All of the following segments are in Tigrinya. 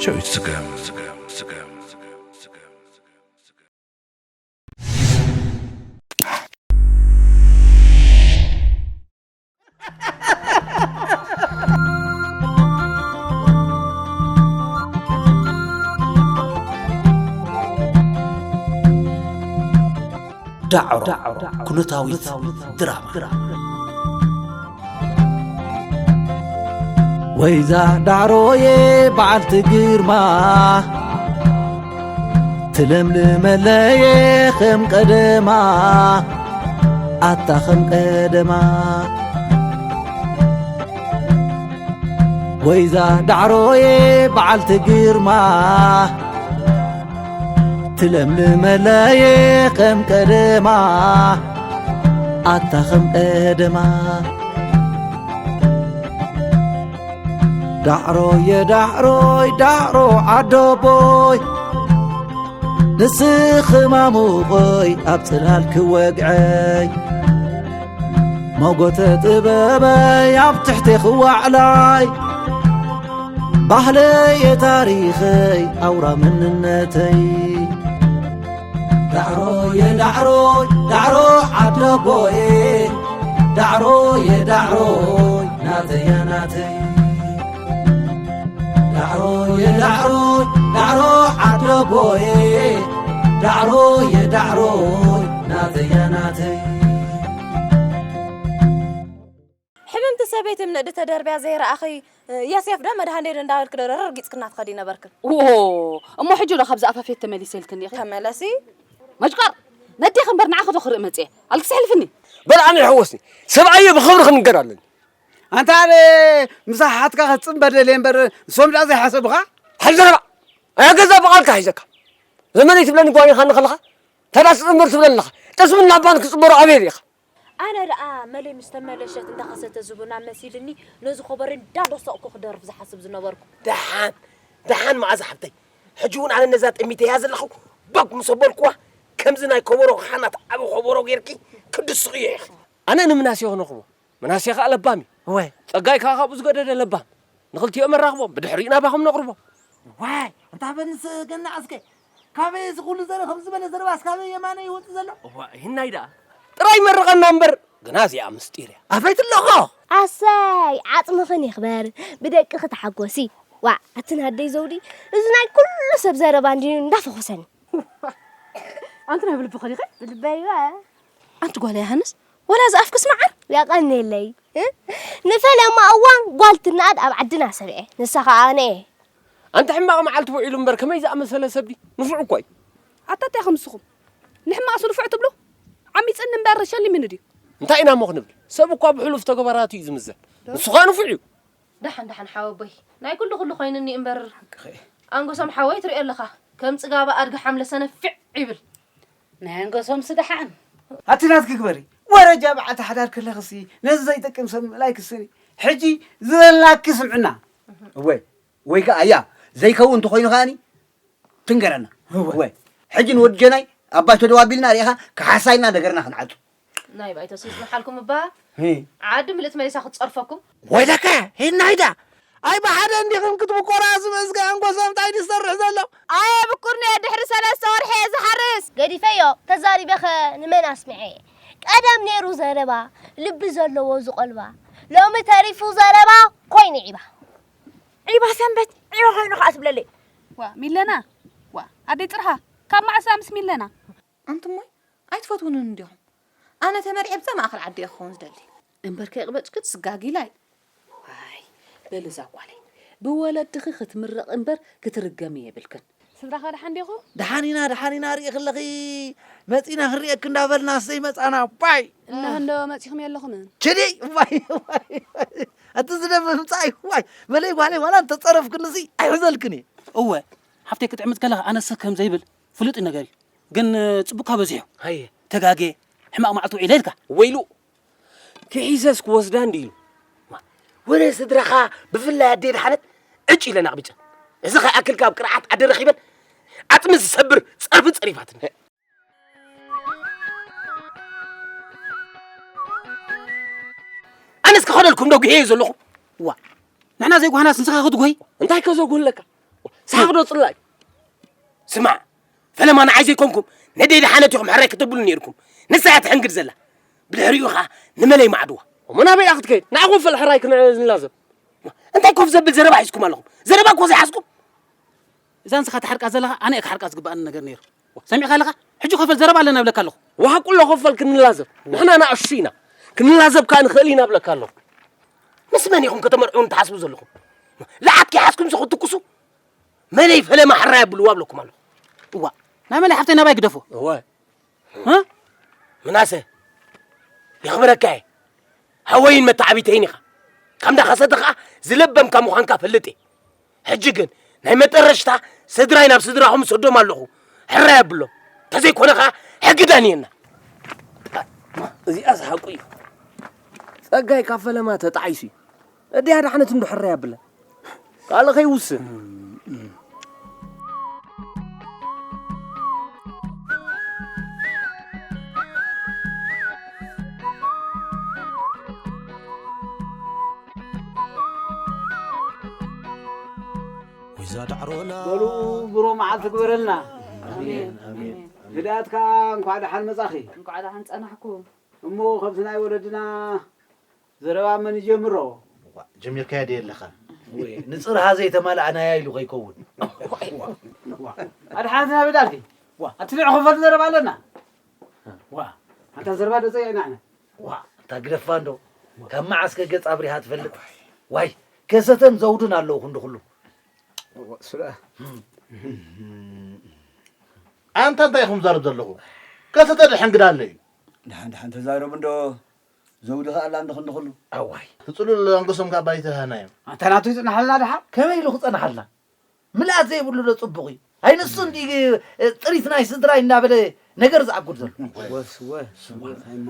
ጨዊት ስገም። ዳዕሮ ኩነታዊት ድራማ። ወይዛ ዳዕሮዬ በዓልቲ ግርማ፣ ትለምልመለየ ከም ቀደማ፣ ኣታ ከም ቀደማ። ወይዛ ዳዕሮዬ በዓልቲ ግርማ፣ ትለምልመለየ ከም ቀደማ፣ ኣታ ከም ቀደማ። ዳዕሮየ ዳዕሮይ ዳዕሮ ዓደቦይ፣ ንስኺ ማሙቐይ ኣብ ጽላል ክወግዐይ፣ መጎተ ጥበበይ ኣብ ትሕቲ ክዋዕላይ፣ ባህለየ ታሪኸይ ኣውራ መንነተይ። ዳዕሮየ ዳዕሮይ ዳዕሮ ዓደቦየ፣ ዳዕሮየ ዳዕሮይ ናተያ ናተይ። ዳዕሮየ ዳዕሮይ ዳዕሮ ዓደቦየ፣ ዳዕሮየ ዳዕሮይ ናተያ ናተይ። ሕምምቲ ሰበይቲ ምንእዲ ተደርብያ ዘይረኣኺ፣ የሴፍ ዶ መድሃኔ ዶ እንዳበልክ ዶ ረርጊጽክና ትኸዲ ነበርክን? ኦ፣ እሞ ሕጂ ዶ ካብዚ ኣፋፌት ተመሊሰ ኢልክኒ ኢኺ? ተመለሲ። መጭቀር፣ ነዴኺ እምበር ንዓኺ ዶ ክርኢ መጽየ? ኣልክስ ሕልፍኒ። በል ኣነ ይሕወስኒ። ሰብኣየ ብኽብሪ ክንገር ኣለኒ። ኣንታ ኣነ ምሳሕ ሓትካ ክትጽንበር ደልየ እምበር ንሶም ደኣ ዘይሓሰቡኻ? ሓል ዘረባ። ኣያ ገዛ ብቓልካ ሒዘካ። ዘመነይ ትብለኒ ጓኒኻ ንኸለኻ፣ ተዳስ ጽንበር ትብለኒ ኣለኻ። ጠስምን ናባን ክጽንበሩ ኣበይ ርኢኻ? ኣነ ደኣ መለይ ምስ ተመለሸት እንዳኸሰተ ዝቡና መሲልኒ ነዚ ኮበሮ እንዳደሰቕኩ ክደርፍ ዝሓስብ ዝነበርኩ። ደሓን፣ ደሓን መኣዛ ሓብተይ። ሕጂ እውን ኣነ ነዛ ጠሚተያ ዘለኹ ቦግ ምስ ኣበልኩዋ፣ ከምዚ ናይ ኮበሮ ክሓናት ዓቢ ኮበሮ ጌርኪ ክድስኽዮ ኢኺ። ኣነ ንምናሴ ክነኽቦ፣ ምናሴ ከኣ ለባም እዩ። እወ። ጸጋይ ከኣ ካብኡ ዝገደደ ለባም። ንኽልቲኦም ኣራኽቦም፣ ብድሕሪኡ ናባኹም ነቕርቦም። ዋይ፣ እንታ በንስ ገና እስከ፣ ካበይ እዚ ኩሉ ዘረ-፣ ከምዚ ዝበለ ዘረባስ ካበይ የማነ ይወጽእ ዘሎ? እዋ፣ ይህናይ ደኣ። ጥራይ መርቐና እምበር፣ ግና እዚኣ ምስጢር እያ። ኣፈይት ኣለኹ። ኣሰይ፣ ዓጽምኽን ይኽበር፣ ብደቅኺ ተሓጎሲ። ዋእ፣ ኣቲ ናደይ ዘውዲ፣ እዚ ናይ ኩሉ ሰብ ዘረባ እንድዩ እንዳፈኾሰኒ። ኣንቲ ናይ ብልብኺ ዲኺ? ብልበይ እወ። ኣንቲ ጓል ያሃንስ፣ ወላ ዝኣፍክስ መዓር? የቐንየለይ። እ? ንፈለማ እዋን ጓል ትነኣድ ኣብ ዓድና ሰብኤ፣ ንሳ ኸኣ ኣነ እየ። ኣንቲ ሕማቕ መዓልቲ ውዒሉ እምበር ከመይ ዝኣመሰለ ሰብ ድዩ? ንፉዕ እኮ እዩ። ኣታ እንታይ ኢኹም ንስኹም? ንሕማቕስ ንፉዕ ትብሉ? ዓሚጽኒ እምበር ሸሊምኒ ድዩ? እንታይ ኢና እሞ ክንብል? ሰብ እኳ ብሕሉፍ ተግባራቱ እዩ ዝምዘን። ንሱ ኸኣ ንፉዕ እዩ። ደሓን ደሓን ሓወቦይ፣ ናይ ኩሉ ኩሉ ኮይኑኒ እምበር፣ ሓቅኺ። ኣንጎሶም ሓወይ ትሪኦ ኣለኻ፣ ከም ጽጋባ ኣድጊ ሓምለ ሰነፊዕ ይብል። ናይ ኣንጎሶምስ ደሓን። ኣቲ ናትኪ ግበሪ። ወረጃ በዓልቲ ሓዳር ከለኽሲ ነዚ ዘይጠቅም ሰብ ምእላይ ክስኒ። ሕጂ ዝበላኪ ስምዕና። እወ፣ ወይ ከኣ እያ፣ ዘይከውን እንተኾይኑ ከኣኒ ትንገረና። እወ። እወ። ሕጂ ንወዲ ጀናይ ኣባይ ተደዋቢልና ርኢኻ ክሓሳይና ነገርና ክንዓጹ። ናይ ባይቶ ስልጣን ሓልኩም እባ። ሂ። ዓዲ ምልእቲ መሊሳ ክትጸርፈኩም። ወይለከ፣ ሂናይዳ። ኣይ ብሓደ እንዲኹም ክትብቆራ ዝመዝገ ኣንጎሶም እንታይ ድሰርሕ ዘሎ? ኣየ ብኩርንዮ ድሕሪ ሰለስተ ወርሒ እየ ዝሓርስ። ገዲፈዮ፣ ተዛሪበኸ ንመን ኣስሚዐ? ቀደም ነይሩ ዘረባ፣ ልቢ ዘለዎ ዝቖልባ። ሎሚ ተሪፉ ዘረባ ኮይኑ ዒባ። ዒባ ሰንበት፣ ዒባ ኮይኑ ከኣ ትብለለይ። ዋ፣ ሚለና። ዋ፣ ኣደይ ጽርሃ፣ ካብ መዓስ ምስ ሚለና? ኣንቱሞይ፣ ኣይትፈትውንን እንዲኹም። ኣነ ተመርዔ ብዛ ማእኸል ዓዲ እየ ክኸውን ዝደሊ። እምበር ከይቕበጽኪ ትስጋጊላይ። ዋይ፣ በሊ እዛ ጓለይ፣ ብወለድኺ ክትምረቒ እምበር ክትርገሚ የብልክን። ስድራኻ ደሓን ዲኹ? ደሓን ኢና፣ ደሓን ኢና፣ ርኢኺ ኣለኺ። መጺና ክንርእየኪ እንዳበልና ዘይመጻና፣ ባይ። እነሆ እንዶ መጺኹም የለኹምን። ችዲ፣ ዋይ፣ ዋይ፣ ዋይ። ኣቲ ዝደብ ምምጻይ፣ ዋይ። በለይ ጓለይ፣ ዋላ እንተጸረፍክንሲ ኣይሕዘልክን እየ። እወ፣ ሓፍተይ ክትዕምት ከለኻ ኣነሰ ከም ዘይብል ፍሉጥ ነገር እዩ። ግን ጽቡቕካ በዚሑ። ሃየ። ተጋጌ፣ ሕማቕ መዓልቲ ውዒለ ኢልካ። ወይሉ፣ ክሒሰስ ክወስዳ እንድዩ። ወረ ስድራኻ፣ ብፍላይ ኣደይ ደሓነት፣ ዕጭ ኢለን ኣቕቢጸን። እዚ ከይኣክል ካብ ቅርዓት ኣደ ረኺበን፣ ዓጽሚ ዝሰብር ጸርፊ ጸሪፋትኒ። ኣነስ ክኸደልኩም ዶ ጉሄ ዘለኹ? ዋ፣ ንሕና ዘይጓህናስ ንስኻ ክትጉሂ? እንታይ ከዘጉህለካ? ሰሓቕ ዶ ጽላኢ? ስማዕ፣ ፈለማ ንዓይ ዘይኮንኩም ነደይ ደሓነት ኢኹም ሕራይ ከተብሉ ነይርኩም። ንሳ እያ ትሕንግድ ዘላ። ብድሕሪኡ ኸዓ ንመለይ ማዕድዋ። እሞ ናበይ እያ ክትከይድ? ንዓኹም ፈል ሕራይ ክን-፣ ንላዘብ። እንታይ ኮፍ ዘብል ዘረባ ሒዝኩም ኣለኹም? ዘረባ እኮ ዘይሓዝኩም። እዛ ንስኻ ትሓርቃ ዘለኻ ኣነ እየ ክሓርቃ ዝግብኣኒ ነገር ነይሩ። ሰሚዕካ ኣለኻ? ሕጂ ኮፈል ዘረባ ኣለና እብለካ ኣለኹ። ወሃቁሎ ኮፈል ክንላዘብ። ንሕና ንኣሽቱ ኢና። ክንላዘብ ከኣ ንኽእል ኢና እብለካ ኣለኹ። ምስ መን ኢኹም ከተመርዕውን ትሓስቡ ዘለኹም? ለዓት ከይሓዝኩም ሲ ክትትኩሱ? መለይ ፈለማ ሕራይ ኣብልዎ ኣብለኩም ኣለኹ። እዋ፣ ናይ መለይ ሓፍተይ ናባይ ግደፎ። እወ። እ? ምናሰ፣ የኽብረካ እየ። ሃወይን መተዓቢተይን ኢኻ። ካብ እንዳ ኸሰተ ኸኣ ዝለበምካ ምዃንካ ፈልጥ እየ። ሕጂ ግን ናይ መጠረሽታ ስድራይ ናብ ስድራኹም እሰዶም ኣለኹ። ሕራይ ኣብሎም። እንተዘይኮነ ኸኣ ሕጊ ዳንየና። እዚኣስ ሓቁ እዩ። ጸጋይ ካብ ፈለማ ተጣዒሱ እዩ። እድያ ዳሕነት እንዶ ሕራይ ኣብላ። ካልእ ከይውስን። ወይዛ ዳዕሮና። በሉ ብሩህ መዓልቲ ግበረልና። ኣሜን፣ ኣሜን። ህድኣትካ እንኳዕ ደሓን መጻኺ። እንኳዕ ደሓን ጸናሕኩም። እሞ ከምቲ ናይ ወለድና ዘረባ መን ይጀምሮ? ዋ፣ ጀሚርካዮ ድየ ኣለኻ? ወይ፣ ንጽርሃ ዘይተማልኣናያ ኢሉ ከይከውን። ኣድሓንትና በዳልኪ። ዋ፣ ኣትልዕ ኸፈል ዘረባ ኣለና። ዋ፣ ኣንታ ዘረባ ዶ ጸይዕና ኣነ? ዋ፣ ኣንታ ግደፋ እንዶ። ካብ መዓስከ ገጽ ኣብሪሃ ትፈልጥ? ዋይ፣ ከሰተን ዘውድን ኣለዉ ክንዲ ኩሉ። ስለ ኣንታ እንታይ ኢኹም ዛረብ ዘለኹ? ከሰተ ድሕን ግዳ ኣሎ እዩ። ደሓን ደሓን ተዛረቡ እንዶ። ዘውዲ ኸኣ ኣላ እንዶ ክንዲ ኩሉ። ኣዋይ። ትጽሉል ኣንገሶም ካብ ባይተ ሃና እዮም። ኣንታ ናቱ ይጽናሓልና ደሓን? ከመይ ኢሉ ክጸናሓልና? ምልኣት ዘይብሉ ዶ ጽቡቕ እዩ? ኣይ ንሱ እንዲ፣ እ፣ ጥሪት ናይ ስድራይ እናበለ ነገር ዝኣጉድ ዘሎ። ወስ፣ ወስ፣ ወስ፣ ኣይሞ።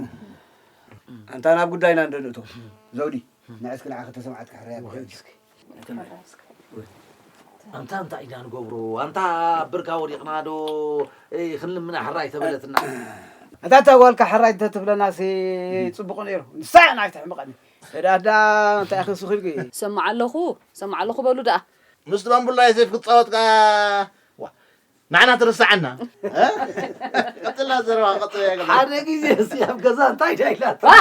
ኣንታ ናብ ጉዳይና እንዶ ንእቶ። ዘውዲ፣ ንዕስኪ ንዓ ከተሰምዓት ክሕረያ ብሕጂ። ኣንታ እንታይ ኢና ንገብሮ? ኣንታ ኣብ ብርካ ወዲቕና ዶ፣ እ፣ ክንልምና ሕራይ ተበለትና? ኣታ እታ ጓልካ ሕራይ እንተትብለናሲ ጽቡቕ ነይሩ። ንሳ እያ ናይ ተሕምቐኒ። እዳ፣ እዳ፣ እንታይ ኢኺ ንሱ ኺልኪ? ሰማዕ ኣለኹ፣ ሰማዕ ኣለኹ በሉ ደኣ። ምስ ባምቡላ ዮሴፍ ክትጻወት ከኣ፣ ዋ፣ ንዓና ትርስዓና። እ? ቀጽላ ዘረባ፣ ቀጽላ እያ ገዛ። ሓደ ግዜ እስቲ ኣብ ገዛ እንታይ ዳ ኢላታ? ዋ!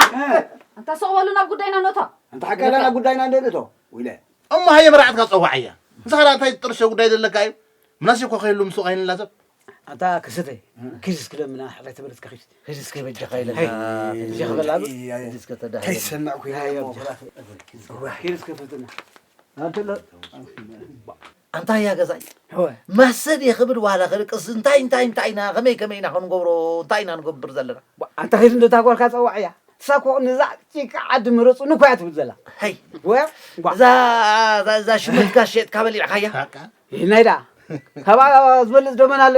ኣንታ ስቕ በሉ ናብ ጉዳይና ንእቶ። ኣንታ ሓቃላ ናብ ጉዳይና እንደ ንእቶ፣ ወይለ። እሞ ሃየ መርዓትካ ጸዋዓያ። ንስኻ ደኣ እንታይ ጥርሾ ጉዳይ ዘለካ እዩ? ምናሴ እኮ ከይሉ ምስ ኸይንላዘብ። ኣንታ ከሰተ፣ እ። ኪድ እስኪ ለምና፣ ሕራይ ተበለትካ ኪድ። ኪድ እስኪ በጃኻ ኢለካ። ሃይ፣ ኪድ እስኪ በላ። ኪድ እስኪ ተዳሃየ። እንታይ ዝሰምዕ ኮይነ ሃየ፣ እሞ በጃኻ። ኪድ እስኪ ፈትና። ኣንተ ለ-፣ ኣንታ እያ ገዛይ። እወ። ማሰድ እየ ክብል ዋላ ክልቅስ እንታይ፣ እንታይ፣ እንታይ ኢና፣ ከመይ፣ ከመይ ኢና ክንገብሮ፣ እንታይ ኢና ንገብር ዘለና? ዋ፣ ኣንታ ኸይድ እንዶ እታ ጓልካ ጸዋዕያ። ንሳ እኮ ነዛ ጭቃ ዓዲ ምረጹ ንኳ እያ ትብል ዘላ። ሀይ። ወ-፣ ጓ-፣ እዛ፣ እዛ፣ እዛ ሽመትካ ሸጥካ በሊዕካያ? በቃ። ይህ ናይ ደኣ። ካብኣ ዝበልጽ ዶ መን ኣሎ?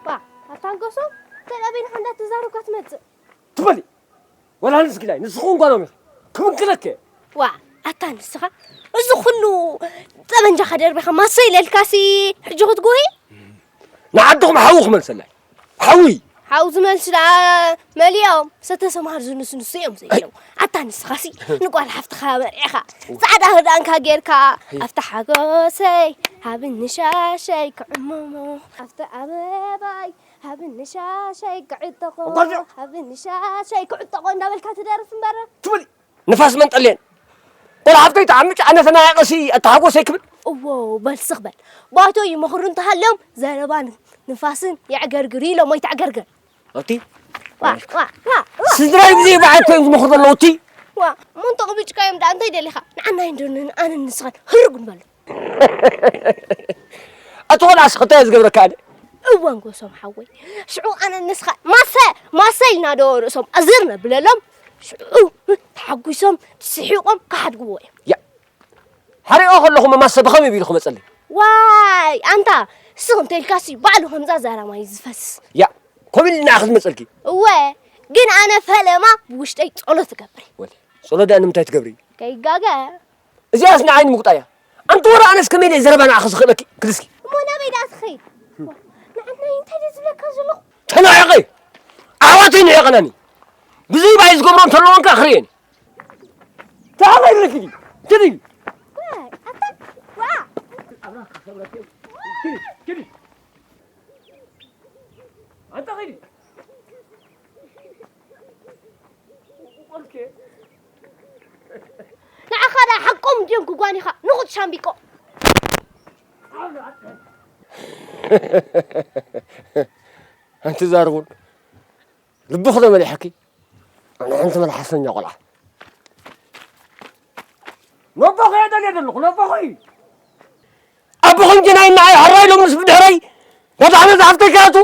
ባ፣ ኣታ ኣንገሶም፣ ተላቢልካ እንዳተዛረብካ ትመጽእ። ትበሊ። ወላ ንስኪ ናይ ንስኹም ጓሎም ኢኹም። ክምንክለከ። ዋ፣ ኣታ ንስኻ፣ እዚ ኩሉ ጠበንጃኻ ደርቢኻ ማሰ ኢለልካሲ፣ ሕጂ ክትጎሂ? ንዓድኹም ሓዊ ክመልሰላይ። ሓዊ። ሓዊ ዝመልሱ ደኣ መሊኦም፣ ሰተሰምሃር ዝንስንሱ እዮም ዘለዉ። ኣታ ንስኻሲ፣ ንጓል ሓፍትኻ መርዒኻ፣ ጻዕዳ ክዳንካ ጌርካ፣ ኣፍታ ሓጎሰይ፣ ሃብኒ ሻሸይ ክዕመሞ፣ ኣፍታ ኣበባይ፣ ሃብኒ ሻሸይ ክዕጠቖ፣ ኣጓርዞ! ሃብኒ ሻሸይ ክዕጠቖ እንዳበልካ ትደርፍ እምበር። ትብል ንፋስ መንጠልየን። ቆልዓ ሃብተይ ተዓምጭ ኣነ ተናያቐሲ ኣተሓጎሰይ ክብል። እዎ፣ በል ስኽ በል። ባይቶ ይመኽሩ እንተሃልዮም ዘረባን ንፋስን የዕገርግር ኢሎም ኣይተዕገርገር። እቲ ዋ፣ ዋ፣ ዋ፣ ዋ። ስድራይ ብዘይ በዓል ኮይም ዝመኽሩ ዘለዉ እቲ። ዋ፣ እሞ እንተቕብጭካዮም ደኣ እንታይ ደሊኻ? ንዓና እንዶ ን-፣ ኣነን ንስኻን ህርግ ንበሉ። ኣቲ ቆልዓስ እንታይ እየ ዝገብረካ ኣነ? እወ ኣንጎሶም ሓወይ፣ ሽዑ ኣነ ንስኻ ማሰ፣ ማሰ ኢልና ዶ ርእሶም ኣዝር ነብለሎም? ሽዑ ተሓጒሶም፣ ስሒቖም ክሓድግዎ እዮም። ያ፣ ሓሪኦ ከለኹ ማሰ ብኸመይ ቢሉ ክመጸለይ? ዋይ፣ ኣንታ ስኽ እንተ ኢልካሲ ባዕሉ ከምዛ ዛራ ማይ ዝፈስስ። ያ፣ ከምኡ ኢልና ክትመጸልኪ። እወ፣ ግን ኣነ ፈለማ ብውሽጠይ ጸሎት እገብር። ወል፣ ጸሎት ደኣ ንምንታይ ትገብሪ? ከይጋገ። እዚኣስ ንዓይ ንምቁጣ እያ። ኣንቲ ወረ ኣነስ ከመይ ኢለ ዘረባ ንዓኺ ዝኽእለኪ ክልስኪ? እሞ ናበይ ደኣ ትኸይድ? ንዓናይ እንታይ ድዩ ዝብለካ ዘለኹ? ተናዕቂ! ኣሕዋተይ ንዕቐናኒ። ብዘይ ባይ ዝገብሮ እንተለወንካ ክርእየኒ። ተዓቐ ይብለኪ ድዩ? ትድዩ? ዋይ፣ ኣታ፣ ዋ! ኣንታ ኸይዲ። ንዓኻ ደኣ ሓቆም ድዮም ክጓኒኻ ንቑጥ ሻምቢቆ። ኣንቲ ዛርቡን ልብኺ ዶ መሊሐኪ? ኣነ ሓንቲ መልሓሰኛ ቆልዓ። ነቦኺ እየ ደልየ ዘለኹ፣ ነቦኺ። ኣቦኺ እንጂ ናይ ንዓይ ሕራይ ሎምስ ብድሕረይ ነታ ሓመድ ሓፍተይ ከኣቱ።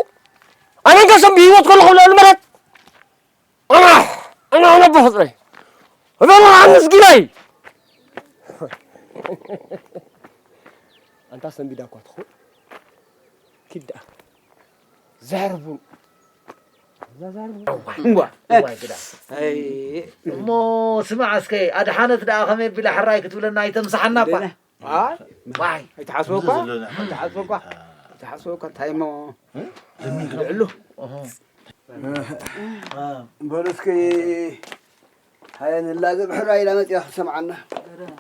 ኣነ እንከሰም ብህይወት ከለኹ ልዕሊ መሬት። ኣና፣ ኣና፣ ኣና ብፍጥረይ። እበሉ ኣምስጊናይ። ኣንታ ሰንቢዳ እኳ ትኹን። ኪድ ደኣ። ዘርቡ። እዛ ዘርቡ። እዋ። እዋ፣ ግዳ። ኣይ፣ እሞ ስማዕ እስከ፣ ኣድሓነት ደኣ ከመይ ኣቢላ ሕራይ ክትብለና ኣይተምስሓና እኳ። ደህና። ኣይ፣ ዋይ። ኣይትሓስቦ እኳ፣ ከምዚ ዘለና ኣይትሓስቦ እኳ፣ ኣይትሓስቦ እኳ፣ እንታይ እሞ? እ? ልዕሉ። እህ። በሉ እስኪ፣ ሃየ ንላዘብ፣ ሕራይ ኢላ መፂኣ ክትሰምዓና።